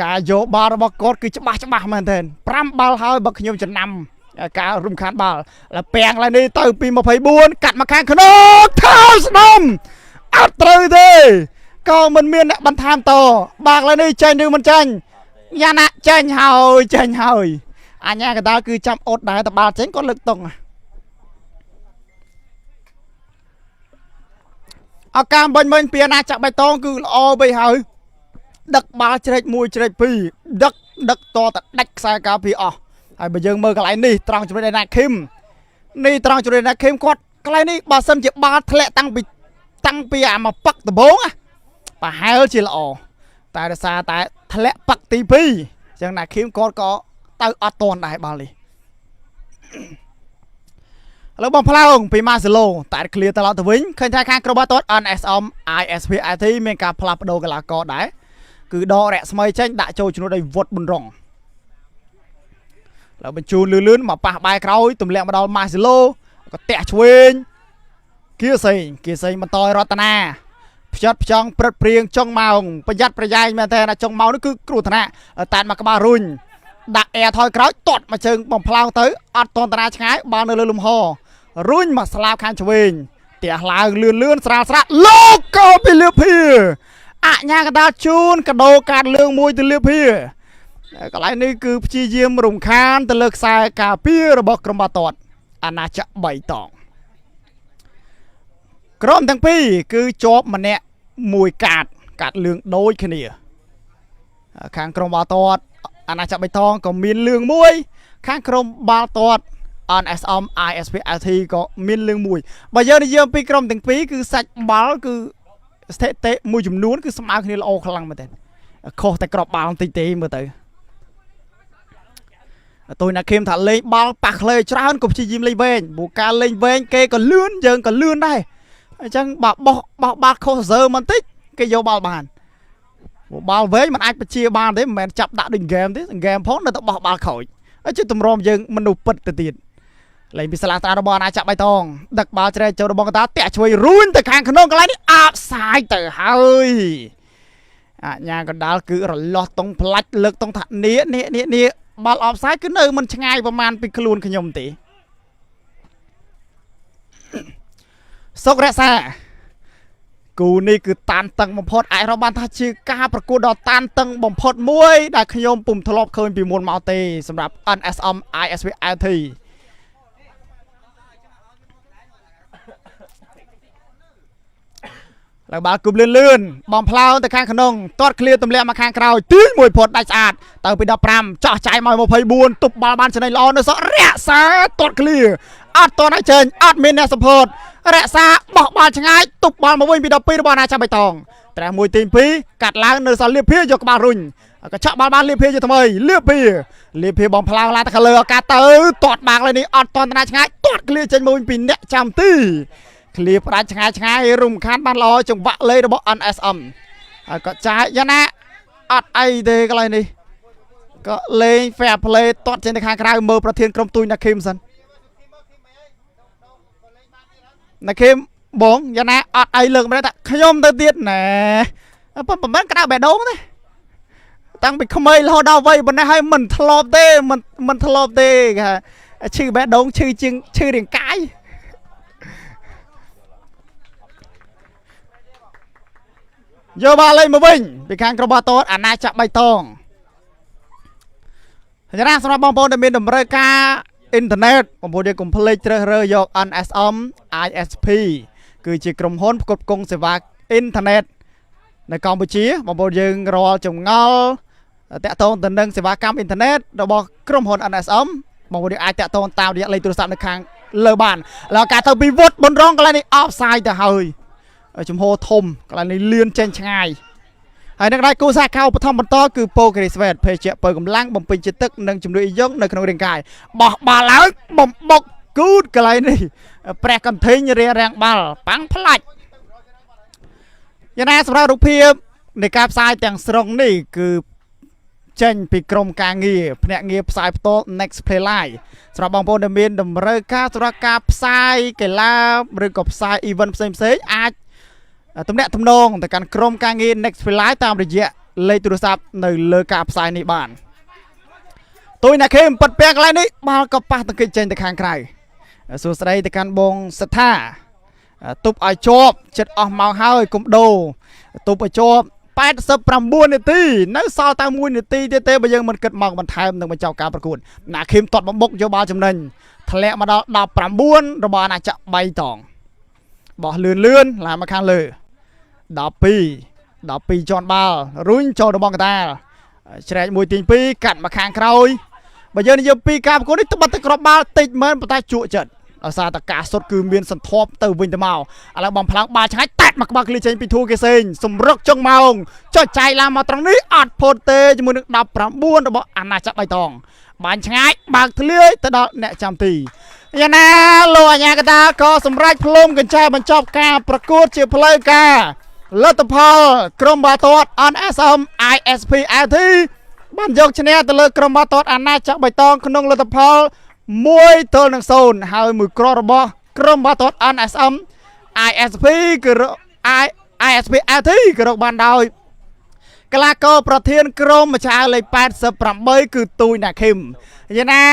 ការយកបាល់របស់គាត់គឺច្បាស់ច្បាស់មែនទែន5បាល់ហើយបើខ្ញុំចំណាំការរំខានបាល់แล้วពាំងឡើងនេះទៅពី24កាត់មកខាងក្នុងថោស្នំអត់ត្រូវទេក៏មិនមានអ្នកបន្ថែមតបាល់ឡើងនេះចេញឬមិនចេញយ៉ាងណាចេញហើយចេញហើយអញ្ញាកដាលគឺចាំអត់ដែរតបាល់ចេញគាត់លើកតុងឱកាសបាញ់មិញពីអាណាចក្របៃតងគឺល្អបីហើយដឹកបាល់ជ្រែក1ជ្រែក2ដឹកដឹកតតដាច់ខ្សែការពីអស់ហើយបើយើងមើលកន្លែងនេះត្រង់ចំណុចណាខឹមនេះត្រង់ចំណុចណាខឹមគាត់កន្លែងនេះបើសិនជាបាល់ធ្លាក់តាំងពីអាមកប៉ឹកដំបងប្រហែលជាល្អតែដោយសារតែធ្លាក់ប៉ឹកទី2អញ្ចឹងណាខឹមគាត់ក៏ទៅអត់តន់ដែរបាល់នេះឥឡូវបងផ្លោងពីម៉ាសេឡូតែឃ្លៀត្រឡប់ទៅវិញឃើញថាខាងក្រុមបាល់ទាត់ NSM ISPIT មានការផ្លាស់ប្ដូរកីឡាករដែរគឺដករស្មីចេញដាក់ចូលជំនួសដោយវុតប៊ុនរងឥឡូវបញ្ជូនលឿនលឿនមកប៉ះបែរក្រោយទម្លាក់មកដល់ម៉ាសេឡូក៏តាក់ឆ្វេង គៀសេងគៀសេងបន្តឲ្យរតនាផ្ចិតផ្ចង់ព្រឹតព្រៀងចុងម៉ោងប្រយ័ត្នប្រយែងមែនតើណាចុងម៉ោងនេះគឺគ្រោះថ្នាក់តែមកក្បាលរុញដាក់អែថយក្រោយទាត់មកជើងបំផ្លោងទៅអត់តន្តនាឆ្ងាយបាល់នៅលើលំហរុញមកស្លាបខាងឆ្វេង ទះឡើងលឿនលឿនស្រាលស្រាលលោកកោពីលៀភាអញ្ញាកដាលជូនកដោកាតលឿងមួយទៅលៀភាកន្លែងនេះគឺព្យាយាមរំខានទៅលើខ្សែការពាររបស់ក្រុមបាល់ទាត់អាណាចក្រ3តងក្រុមទាំងពីរគឺជាប់ម្នាក់មួយកាតកាតលឿងដូចគ្នាខាងក្រុមបាល់ទាត់អាណាចក្របៃតងក៏មានលឿងមួយ ខាងក្រុមបាល់ទាត់ NSM ISP LT ក៏មានលឿងមួយបើយើងនិយាយអំពីក្រុមទាំងពីរគឺសាច់បាល់គឺស្ថិតិមួយចំនួនគឺស្មើគ្នាល្អខ្លាំងមែនទែនខុសតែក្របបាល់បន្តិចទេមើលទៅតុយណាខេមថាលេងបាល់ប៉ះក្លេច្រើនក៏ព្យាយាមលេងវែងព្រោះការលេងវែងគេក៏លឿនយើងក៏លឿនដែរអញ្ចឹងបើបោះបោះបាល់ខុសសើបន្តិចគេយកបាល់បានព្រោះបាល់វែងมันអាចបញ្ជាបានទេមិនមែនចាប់ដាក់ដូចហ្គេមទេហ្គេមផងនៅតែបោះបាល់ខូចហើយជាទម្រាំយើងមនុស្សពិតទៅទៀត លេងពីស្លាត្រារបស់អាណាចក្របៃតងដឹកបាល់ជ្រែកចូលរបស់កតាតាក់ជួយរួញទៅខាងក្នុងកន្លែងនេះអាបសាយទៅហើយអញ្ញាកណ្ដាលគឺរលាស់តុងផ្លាច់លើកតុងថានេះនេះនេះនេះបាល់អបសាយគឺនៅមិនឆ្ងាយប្រហែលពីខ្លួនខ្ញុំទេសុករក្សាគូនេះគឺតានតឹងបំផុតអាចរាប់បានថាជាការប្រកួតដ៏តានតឹងបំផុតមួយដែលខ្ញុំពុំធ្លាប់ឃើញពីមុនមកទេសម្រាប់ NSM ISV LT ឡើងបាល់គប់លឿនលឿនបំផ្លោទៅខាងក្នុងទាត់ឃ្លាទម្លាក់មកខាងក្រោយទាញមួយផុតដាច់ស្អាតទៅពី15ចោះចាយមក24ទប់បាល់បានចំណេញល្អនៅសក់រក្សាទាត់ឃ្លាអត់តន់ឲ្យចេញអត់មានអ្នកសពតរក្សាបោះបាល់ឆ្ងាយទប់បាល់មកវិញពី12របស់អាណាចក្របៃតងត្រេះមួយទី2កាត់ឡើងនៅសល់លៀបភាយកក្បាលរុញកញ្ឆក់បាល់បានលៀបភាជាថ្មីលៀបភាលៀបភាបំផ្លោឡើងទៅខាងលើឱកាសទៅទាត់បាល់ឡើយនេះអត់តន់តាឆ្ងាយទាត់ឃ្លាចេញមកវិញពីអ្នកចាំទី ឃ្លាផ្ដាច់ឆ្ងាយឆ្ងាយរំខានបានល្អចង្វាក់លេងរបស់ NSM ហើយក៏ចាយយ៉ាងណាអត់អីទេកន្លែងនេះក៏លេង fair play ទាត់ចេញទៅខាងក្រៅមើលប្រធានក្រុមទូចណាខេមសិនណាខេមបងយ៉ាងណាអត់អីលើកម្នាក់ថាខ្ញុំទៅទៀតណែប៉ុន្តែក្តៅបេះដូងទេតាំងពីក្មេងរហូតដល់វ័យប៉ុណ្ណេះហើយមិនធ្លាប់ទេមិនមិនធ្លាប់ទេគេថាឈឺបេះដូងឈឺជាងឈឺរាងកាយ យកបាល់លេងមកវិញពីខាងក្រុមបាល់ទាត់អាណាចក្របៃតងយ៉ាងណាសម្រាប់បងប្អូនដែលមានតម្រូវការអ៊ីនធឺណិតបងប្អូនយើងកុំភ្លេចជ្រើសរើសយក NSM ISP គឺជាក្រុមហ៊ុនផ្គត់ផ្គង់សេវាអ៊ីនធឺណិតនៅកម្ពុជាបងប្អូនយើងរាល់ចម្ងល់តាក់ទងទៅនឹងសេវាកម្មអ៊ីនធឺណិតរបស់ក្រុមហ៊ុន NSM បងប្អូនយើងអាចតាក់ទងតាមរយៈលេខទូរស័ព្ទនៅខាងលើបានแล้วការទៅពីវុតបនរងកន្លែងនេះអបសាយទៅហើយ ចំហធំកន្លែងនេះលឿនចេញឆ្ងាយហើយនឹងដៃគូសាកៅបឋមបន្តគឺប៉ូក្រីស្វេតភេសជ្ជៈបើកម្លាំងបំពេញជាតិទឹកនិងជំនួយអ៊ីយ៉ុងនៅក្នុងរាងកាយបោះបាល់ឡើងបំបុកគូតកន្លែងនេះព្រះកន្ធិញរារាំងបាល់ប៉ាំងផ្លាច់យ៉ាងណាសម្រាប់រូបភាពនៃការផ្សាយទាំងស្រុងនេះគឺចេញពីក្រុមការងារភ្នាក់ងារផ្សាយផ្ទាល់ Next Play Live សម្រាប់បងប្អូនដែលមានតម្រូវការសម្រាប់ការផ្សាយកីឡាឬក៏ផ្សាយ event ផ្សេងៗអាច ទំនាក់ទំនងទៅកាន់ក្រុមការងារ Next Fly តាមរយៈលេខទូរស័ព្ទនៅលើការផ្សាយនេះបានទុយណាខេមប៉ិតពាំងកន្លែងនេះបាល់ក៏ប៉ះទង្គិចចេញទៅខាងក្រៅសួស្តីទៅកាន់បងសថាទប់ឲ្យជាប់ចិត្តអស់ម៉ោងហើយគុំដូរទប់ឲ្យជាប់89នាទីនៅសល់តែ1នាទីទៀតទេបើយើងមិនគិតម៉ោងបន្ថែមនឹងបញ្ចប់ការប្រកួតណាខេមទាត់បំបុកយកបាល់ចំណេញធ្លាក់មកដល់19របស់អាណាចក្រ3តងបោះលឿនលឿនឡើងមកខាងលើ12 12ជាន់បាល់រុញចូលរបស់កតាលជ្រែកមួយទី2កាត់មកខាងក្រោយបើយើងនិយាយពីការប្រកួតនេះត្បិតតែគ្រាប់បាល់តិចមែនប៉ុន្តែជក់ចិត្តដោយសារតែការសុតគឺមានសន្ធាប់ទៅវិញទៅមកឥឡូវបំផ្លាំងបាល់ឆ្ងាយតាត់មកក្បាលឃ្លីចេញពីធូគេសេងសម្រុកចុងម៉ោងចុចចៃឡើងមកត្រង់នេះអត់ផុតទេជាមួយនឹង19របស់អាណាចក្របៃតងបាញ់ឆ្ងាយបើកធ្លាយទៅដល់អ្នកចាំទីយ៉ាងណាលោកអាញាកតាក៏សម្រេចផ្លុំកញ្ចែបញ្ចប់ការប្រកួតជាផ្លូវការលទ្ធផលក្រុមបាល់ទាត់ NSM ISP LT បានយកឈ្នះទៅលើក្រុមបាល់ទាត់អាណាចក្របៃតងក្នុងលទ្ធផល1-0ហើយមួយគ្រាប់របស់ក្រុមបាល់ទាត់ NSM ISP គឺរក ISP LT គឺរកបានដោយកីឡាករប្រធានក្រុមម្ចាស់លេខ88គឺទូចណាខឹមយ៉ាងណា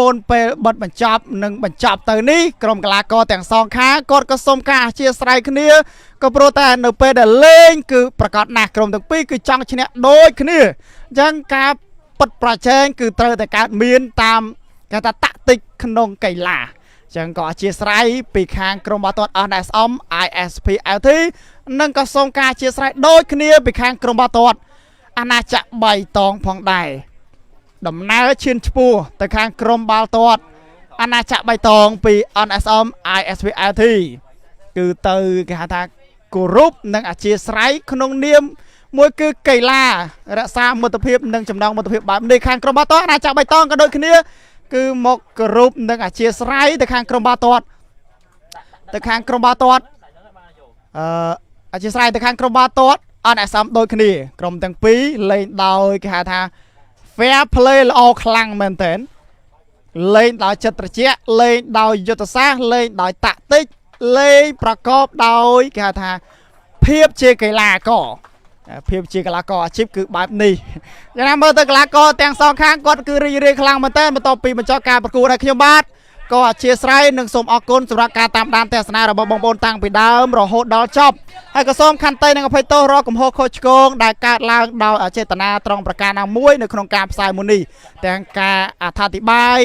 មុនពេលបិទបញ្ចប់និងបញ្ចប់ទៅនេះក្រុមកីឡាករទាំងសងខាងគាត់ក៏សូមការអធ្យាស្រ័យគ្នាក៏ព្រោះតែនៅពេលដែលលេងគឺប្រកាសណាស់ក្រុមទាំងពីរគឺចង់ឈ្នះដូចគ្នាអញ្ចឹងការពិតប្រជែងគឺត្រូវតែកើតមានតាមគេថាតាក់ទិកក្នុងកីឡាចឹងក៏អធ្យាស្រ័យពីខាងក្រុមបាល់ទាត់ NSM ISP LT និងក៏សូមការអធ្យាស្រ័យដូចគ្នាពីខាងក្រុមបាល់ទាត់អាណាចក្របៃតងផងដែរដំណើរឈានឆ្ពោះទៅខាងក្រុមបាល់ទាត់អាណាចក្របៃតងពី NSM ISP LT គឺទៅគេហៅថាគោរពនិងអធ្យាស្រ័យក្នុងនាមមួយគឺកីឡារក្សាមិត្តភាពនិងចំណងមិត្តភាពបែបនេះខាងក្រុមបាល់ទាត់អាណាចក្របៃតងក៏ដូចគ្នា គឺមកគោរពនិងអធ្យាស្រ័យទៅខាងក្រុមបាល់ទាត់ទៅខាងក្រុមបាល់ទាត់អឺអធ្យាស្រ័យទៅខាងក្រុមបាល់ទាត់អត់អសមដូចគ្នាក្រុមទាំងពីរលេងដោយគេហៅថា fair play ល្អខ្លាំងមែនទែនលេងដោយចិត្តត្រជាក់លេងដោយយុទ្ធសាស្ត្រលេងដោយតាក់ទិកលេងប្រកបដោយគេហៅថាភាពជាកីឡាករភាពជាកីឡាករអាជីពគឺបែបនេះយ៉ាងណាមើលទៅកីឡាករទាំងសងខាងគាត់គឺរីករាយខ្លាំងមែនទែនបន្ទាប់ពីបញ្ចប់ការប្រកួតឲ្យខ្ញុំបាទក៏អធ្យាស្រ័យនិងសូមអរគុណសម្រាប់ការតាមដានទស្សនារបស់បងប្អូនតាំងពីដើមរហូតដល់ចប់ហើយក៏សូមខន្តីនិងអភ័យទោសរាល់កំហុសខុសឆ្គងដែលកើតឡើងដោយអចេតនាត្រង់ប្រការណាមួយនៅក្នុងការផ្សាយមួយនេះទាំងការអត្ថាធិប្បាយ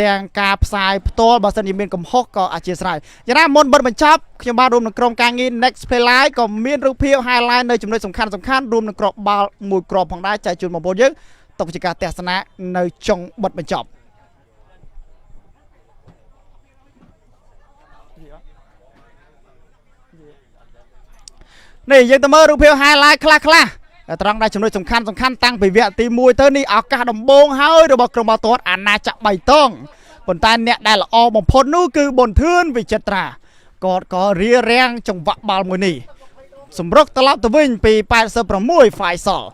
ទាំងការផ្សាយផ្ទាល់បើសិនជាមានកំហុសក៏អធ្យាស្រ័យយ៉ាងណាមុនបិទបញ្ចប់ខ្ញុំបាទរួមនឹងក្រុមការងារ Next Play Live ក៏មានរូបភាព highlight នៅចំណុចសំខាន់សំខាន់រួមនឹងគ្រាប់បាល់មួយគ្រាប់ផងដែរចែកជូនបងប្អូនយើងទុកជាការទស្សនានៅចុងបិទបញ្ចប់នេះយើងទៅមើលរូបភាព highlight ខ្លះខ្លះត្រង់ដែលចំណុចសំខាន់សំខាន់តាំងពីវគ្គទី1ទៅនេះឱកាសដំបូងហើយរបស់ក្រុមបាល់ទាត់អាណាចក្របៃតងប៉ុន្តែអ្នកដែលល្អបំផុតនោះគឺប៊ុនធឿនវិចិត្រាគាត់ក៏រៀបរៀងចង្វាក់បាល់មួយនេះសម្រុកត្រឡប់ទៅវិញពី86ហ្វាយសល់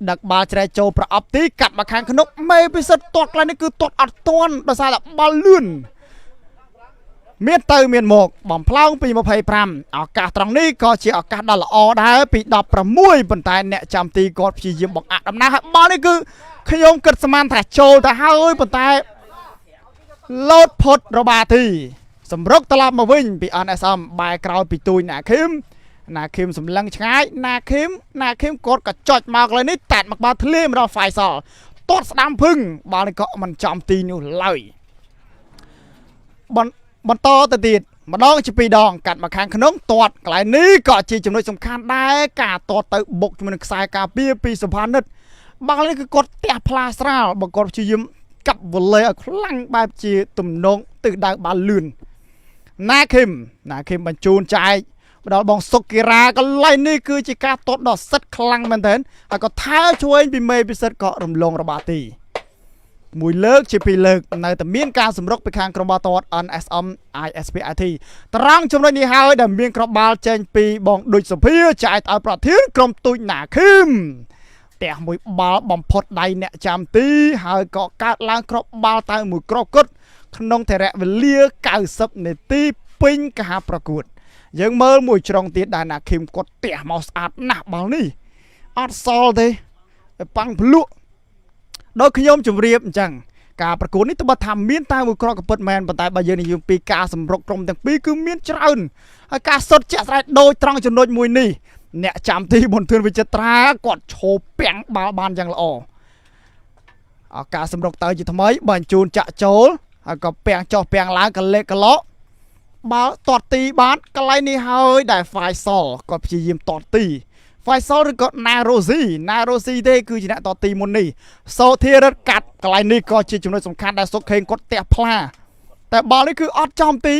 ដឹកបាល់ជ្រែកចូលប្រអប់ទីកាត់មកខាងក្នុងមេពិសិដ្ឋទាត់កន្លែងនេះគឺទាត់អត់ទាន់ដោយសារតែបាល់លឿនមានទៅមានមកបំផ្លោងពី25ឱកាសត្រង់នេះក៏ជាឱកាសដ៏ល្អដែរពី16ប៉ុន្តែអ្នកចាំទីគាត់ព្យាយាមបង្អាក់ដំណើរហើយបាល់នេះគឺខ្ញុំគិតស្មានថាចូលទៅហើយប៉ុន្តែលោតផុតរបាទីសម្រុកត្រឡប់មកវិញពី NSM បែរក្រោយពីទូចណាខឹមណាខឹមសម្លឹងឆ្ងាយណាខឹមណាខឹមគាត់ក៏ចុចមកកន្លែងនេះតាត់មកបាល់ធ្លាយមកដល់ហ្វាយសល់ទាត់ស្ដាំភឹងបាល់នេះក៏មិនចំទីនោះឡើយបន្តទៅទៀតម្ដងជាពីរដងកាត់មកខាងក្នុងទាត់កន្លែងនេះក៏ជាចំណុចសំខាន់ដែរការទាត់ទៅបុកជាមួយនឹងខ្សែការពារពីសុផានិតបាល់នេះគឺគាត់ទះផ្លាស្រាលបើគាត់ព្យាយាមកាប់វ៉ូឡេឲ្យខ្លាំងបែបជាទំនងទិសដៅបាល់លឿនណាខឹមណាខឹមបញ្ជូនចែកមកដល់បងសុកគិរាកន្លែងនេះគឺជាការទាត់ដ៏សិតខ្លាំងមែនទែនហើយក៏ថើជួយពីមេពិសិដ្ឋក៏រំលងរបាទីមួយលើកជាពីរលើកនៅតែមានការសម្រុកពីខាងក្រុមបាល់ទាត់ NSM ISPIT ត្រង់ចំណុចនេះហើយដែលមានក្របបាល់ចេញពីបងដូចសុភាចែកឲ្យប្រធានក្រុមទូចណាខឹមផ្ទះមួយបាល់បំផុតដៃអ្នកចាំទីហើយក៏កើតឡើងក្របបាល់តែមួយគ្រាប់គត់ក្នុងថរៈវេលា90នាទីពេញការប្រកួតយើងមើលមួយជ្រុងទៀតដែលណាខឹមគាត់ផ្ទះមកស្អាតណាស់បាល់នេះអត់សល់ទេប៉ាំងភ្លក់ដោយខ្ញុំជម្រាបអញ្ចឹងការប្រកួតនេះទោះបីថាមានតែមួយគ្រាប់ក៏ពិតមែនប៉ុន្តែបើយើងនិយាយពីការសម្រុកក្រុមទាំងពីរគឺមានច្រើនហើយការសុទ្ធជាក់ស្ដែងដូចត្រង់ចំណុចមួយនេះអ្នកចាំទីប៊ុនធឿនវិចិត្រាគាត់ឈោពាំងបាល់បានយ៉ាងល្អឱកាសសម្រុកទៅជាថ្មីបញ្ជូនចាក់ចូលហើយក៏ពាំងចុះពាំងឡើងកលេកកឡកបាល់ទាត់ទីបានកន្លែងនេះហើយដែលហ្វាយសល់គាត់ព្យាយាមទាត់ទីហ្វាយសល់ឬក៏ណារ៉ូស៊ីណារ៉ូស៊ីទេគឺជាអ្នកតទីមុននេះសូធារិទ្ធកាត់កន្លែងនេះក៏ជាចំណុចសំខាន់ដែលសុកខេងគាត់ទះផ្លាតែបាល់នេះគឺអត់ចំទី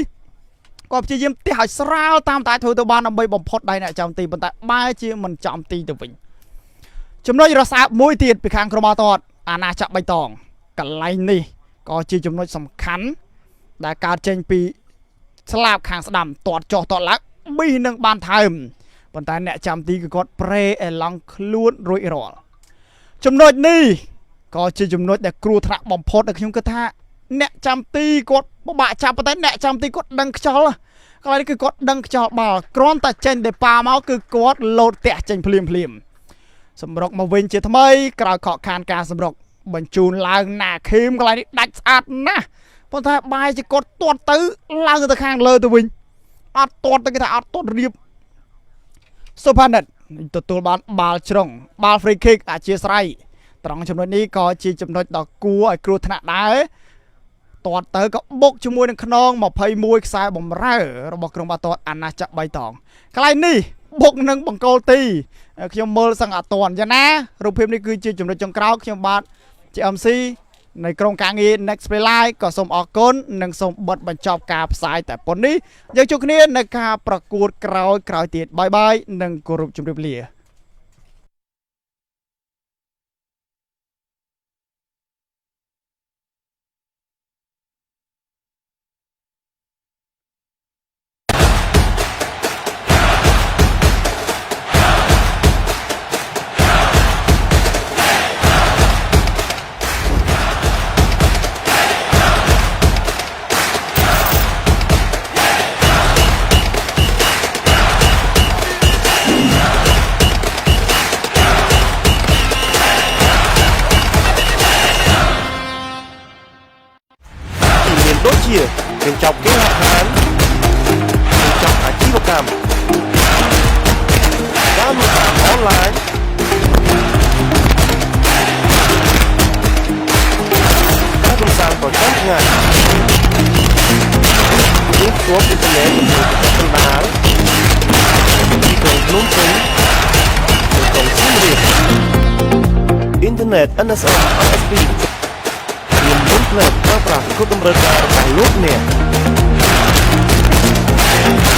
គាត់ព្យាយាមទះឲ្យស្រាលតាមតែធ្វើទៅបានដើម្បីបំផុតដៃអ្នកចំទីប៉ុន្តែបែរជាមិនចំទីទៅវិញចំណុចរសើបមួយទៀតពីខាងក្រុមបាល់ទាត់អាណាចក្របៃតងកន្លែងនេះក៏ជាចំណុចសំខាន់ដែលកើតចេញពីស្លាបខាងស្ដាំទាត់ចុះទាត់ឡើងប៊ីនឹងបានថើមប៉ុន្តែអ្នកចាំទីគឺគាត់ប្រេអេឡង់ខ្លួនរួចរាល់ចំណុចនេះក៏ជាចំណុចដែលគ្រោះថ្នាក់បំផុតដែលខ្ញុំគិតថាអ្នកចាំទីគាត់ពិបាកចាប់ប៉ុន្តែអ្នកចាំទីគាត់ដឹងខ្យល់ កន្លែងនេះគឺគាត់ដឹងខ្យល់បាល់គ្រាន់តែចេញដេប៉ាមកគឺគាត់លោតតាក់ចេញភ្លាមភ្លាមសម្រុកមកវិញជាថ្មីក្រោយខកខានការសម្រុកបញ្ជូនឡើងណាខេមកន្លែងនេះដាច់ស្អាតណាស់ប៉ុន្តែបាយជាគាត់ទាត់ទៅឡើងទៅខាងលើទៅវិញអត់ទាត់ទៅគេថាអត់ទាត់រៀបសុផានិតទទួលបានបាល់ជ្រុងបាល់ free kick អធិស្ឋានត្រង់ចំណុចនេះក៏ជាចំណុចដ៏គួរឲ្យគ្រោះថ្នាក់ដែរទាត់ទៅក៏បុកជាមួយនឹងខ្នង21ខ្សែបំរើរបស់ក្រុមបាល់ទាត់អាណាចក្របៃតងកន្លែងនេះបុកនឹងបង្គោលទីខ្ញុំមើលសឹងអត់តាន់យ៉ាងណារូបភាពនេះគឺជាចំណុចចុងក្រោយខ្ញុំបាទជា MC នៃក្រុមការងារ Next Play Live ក៏សូមអរគុណនិងសូមបិទបញ្ចប់ការផ្សាយតែប៉ុណ្នេះយើងជួបគ្នានៅការប្រកួតក្រោយក្រោយទៀត bye bye និងគោរពជម្រាបលា មានដូចជាកញ្ចប់គេហដ្ឋានកញ្ចប់អាជីវកម្មការលក់តាមអនឡាញការកម្សាន្តប្រចាំថ្ងៃមានភ្ជាប់អ៊ីនធឺណិតនៅខេត្តកណ្ដាលទីក្រុងភ្នំពេញនិងក្រុងសៀមរាបអ៊ីនធឺណិត NSM ISP មានមុនផ្លែប្រើប្រាស់គ្រប់តម្រូវការរបស់លោកអ្នក។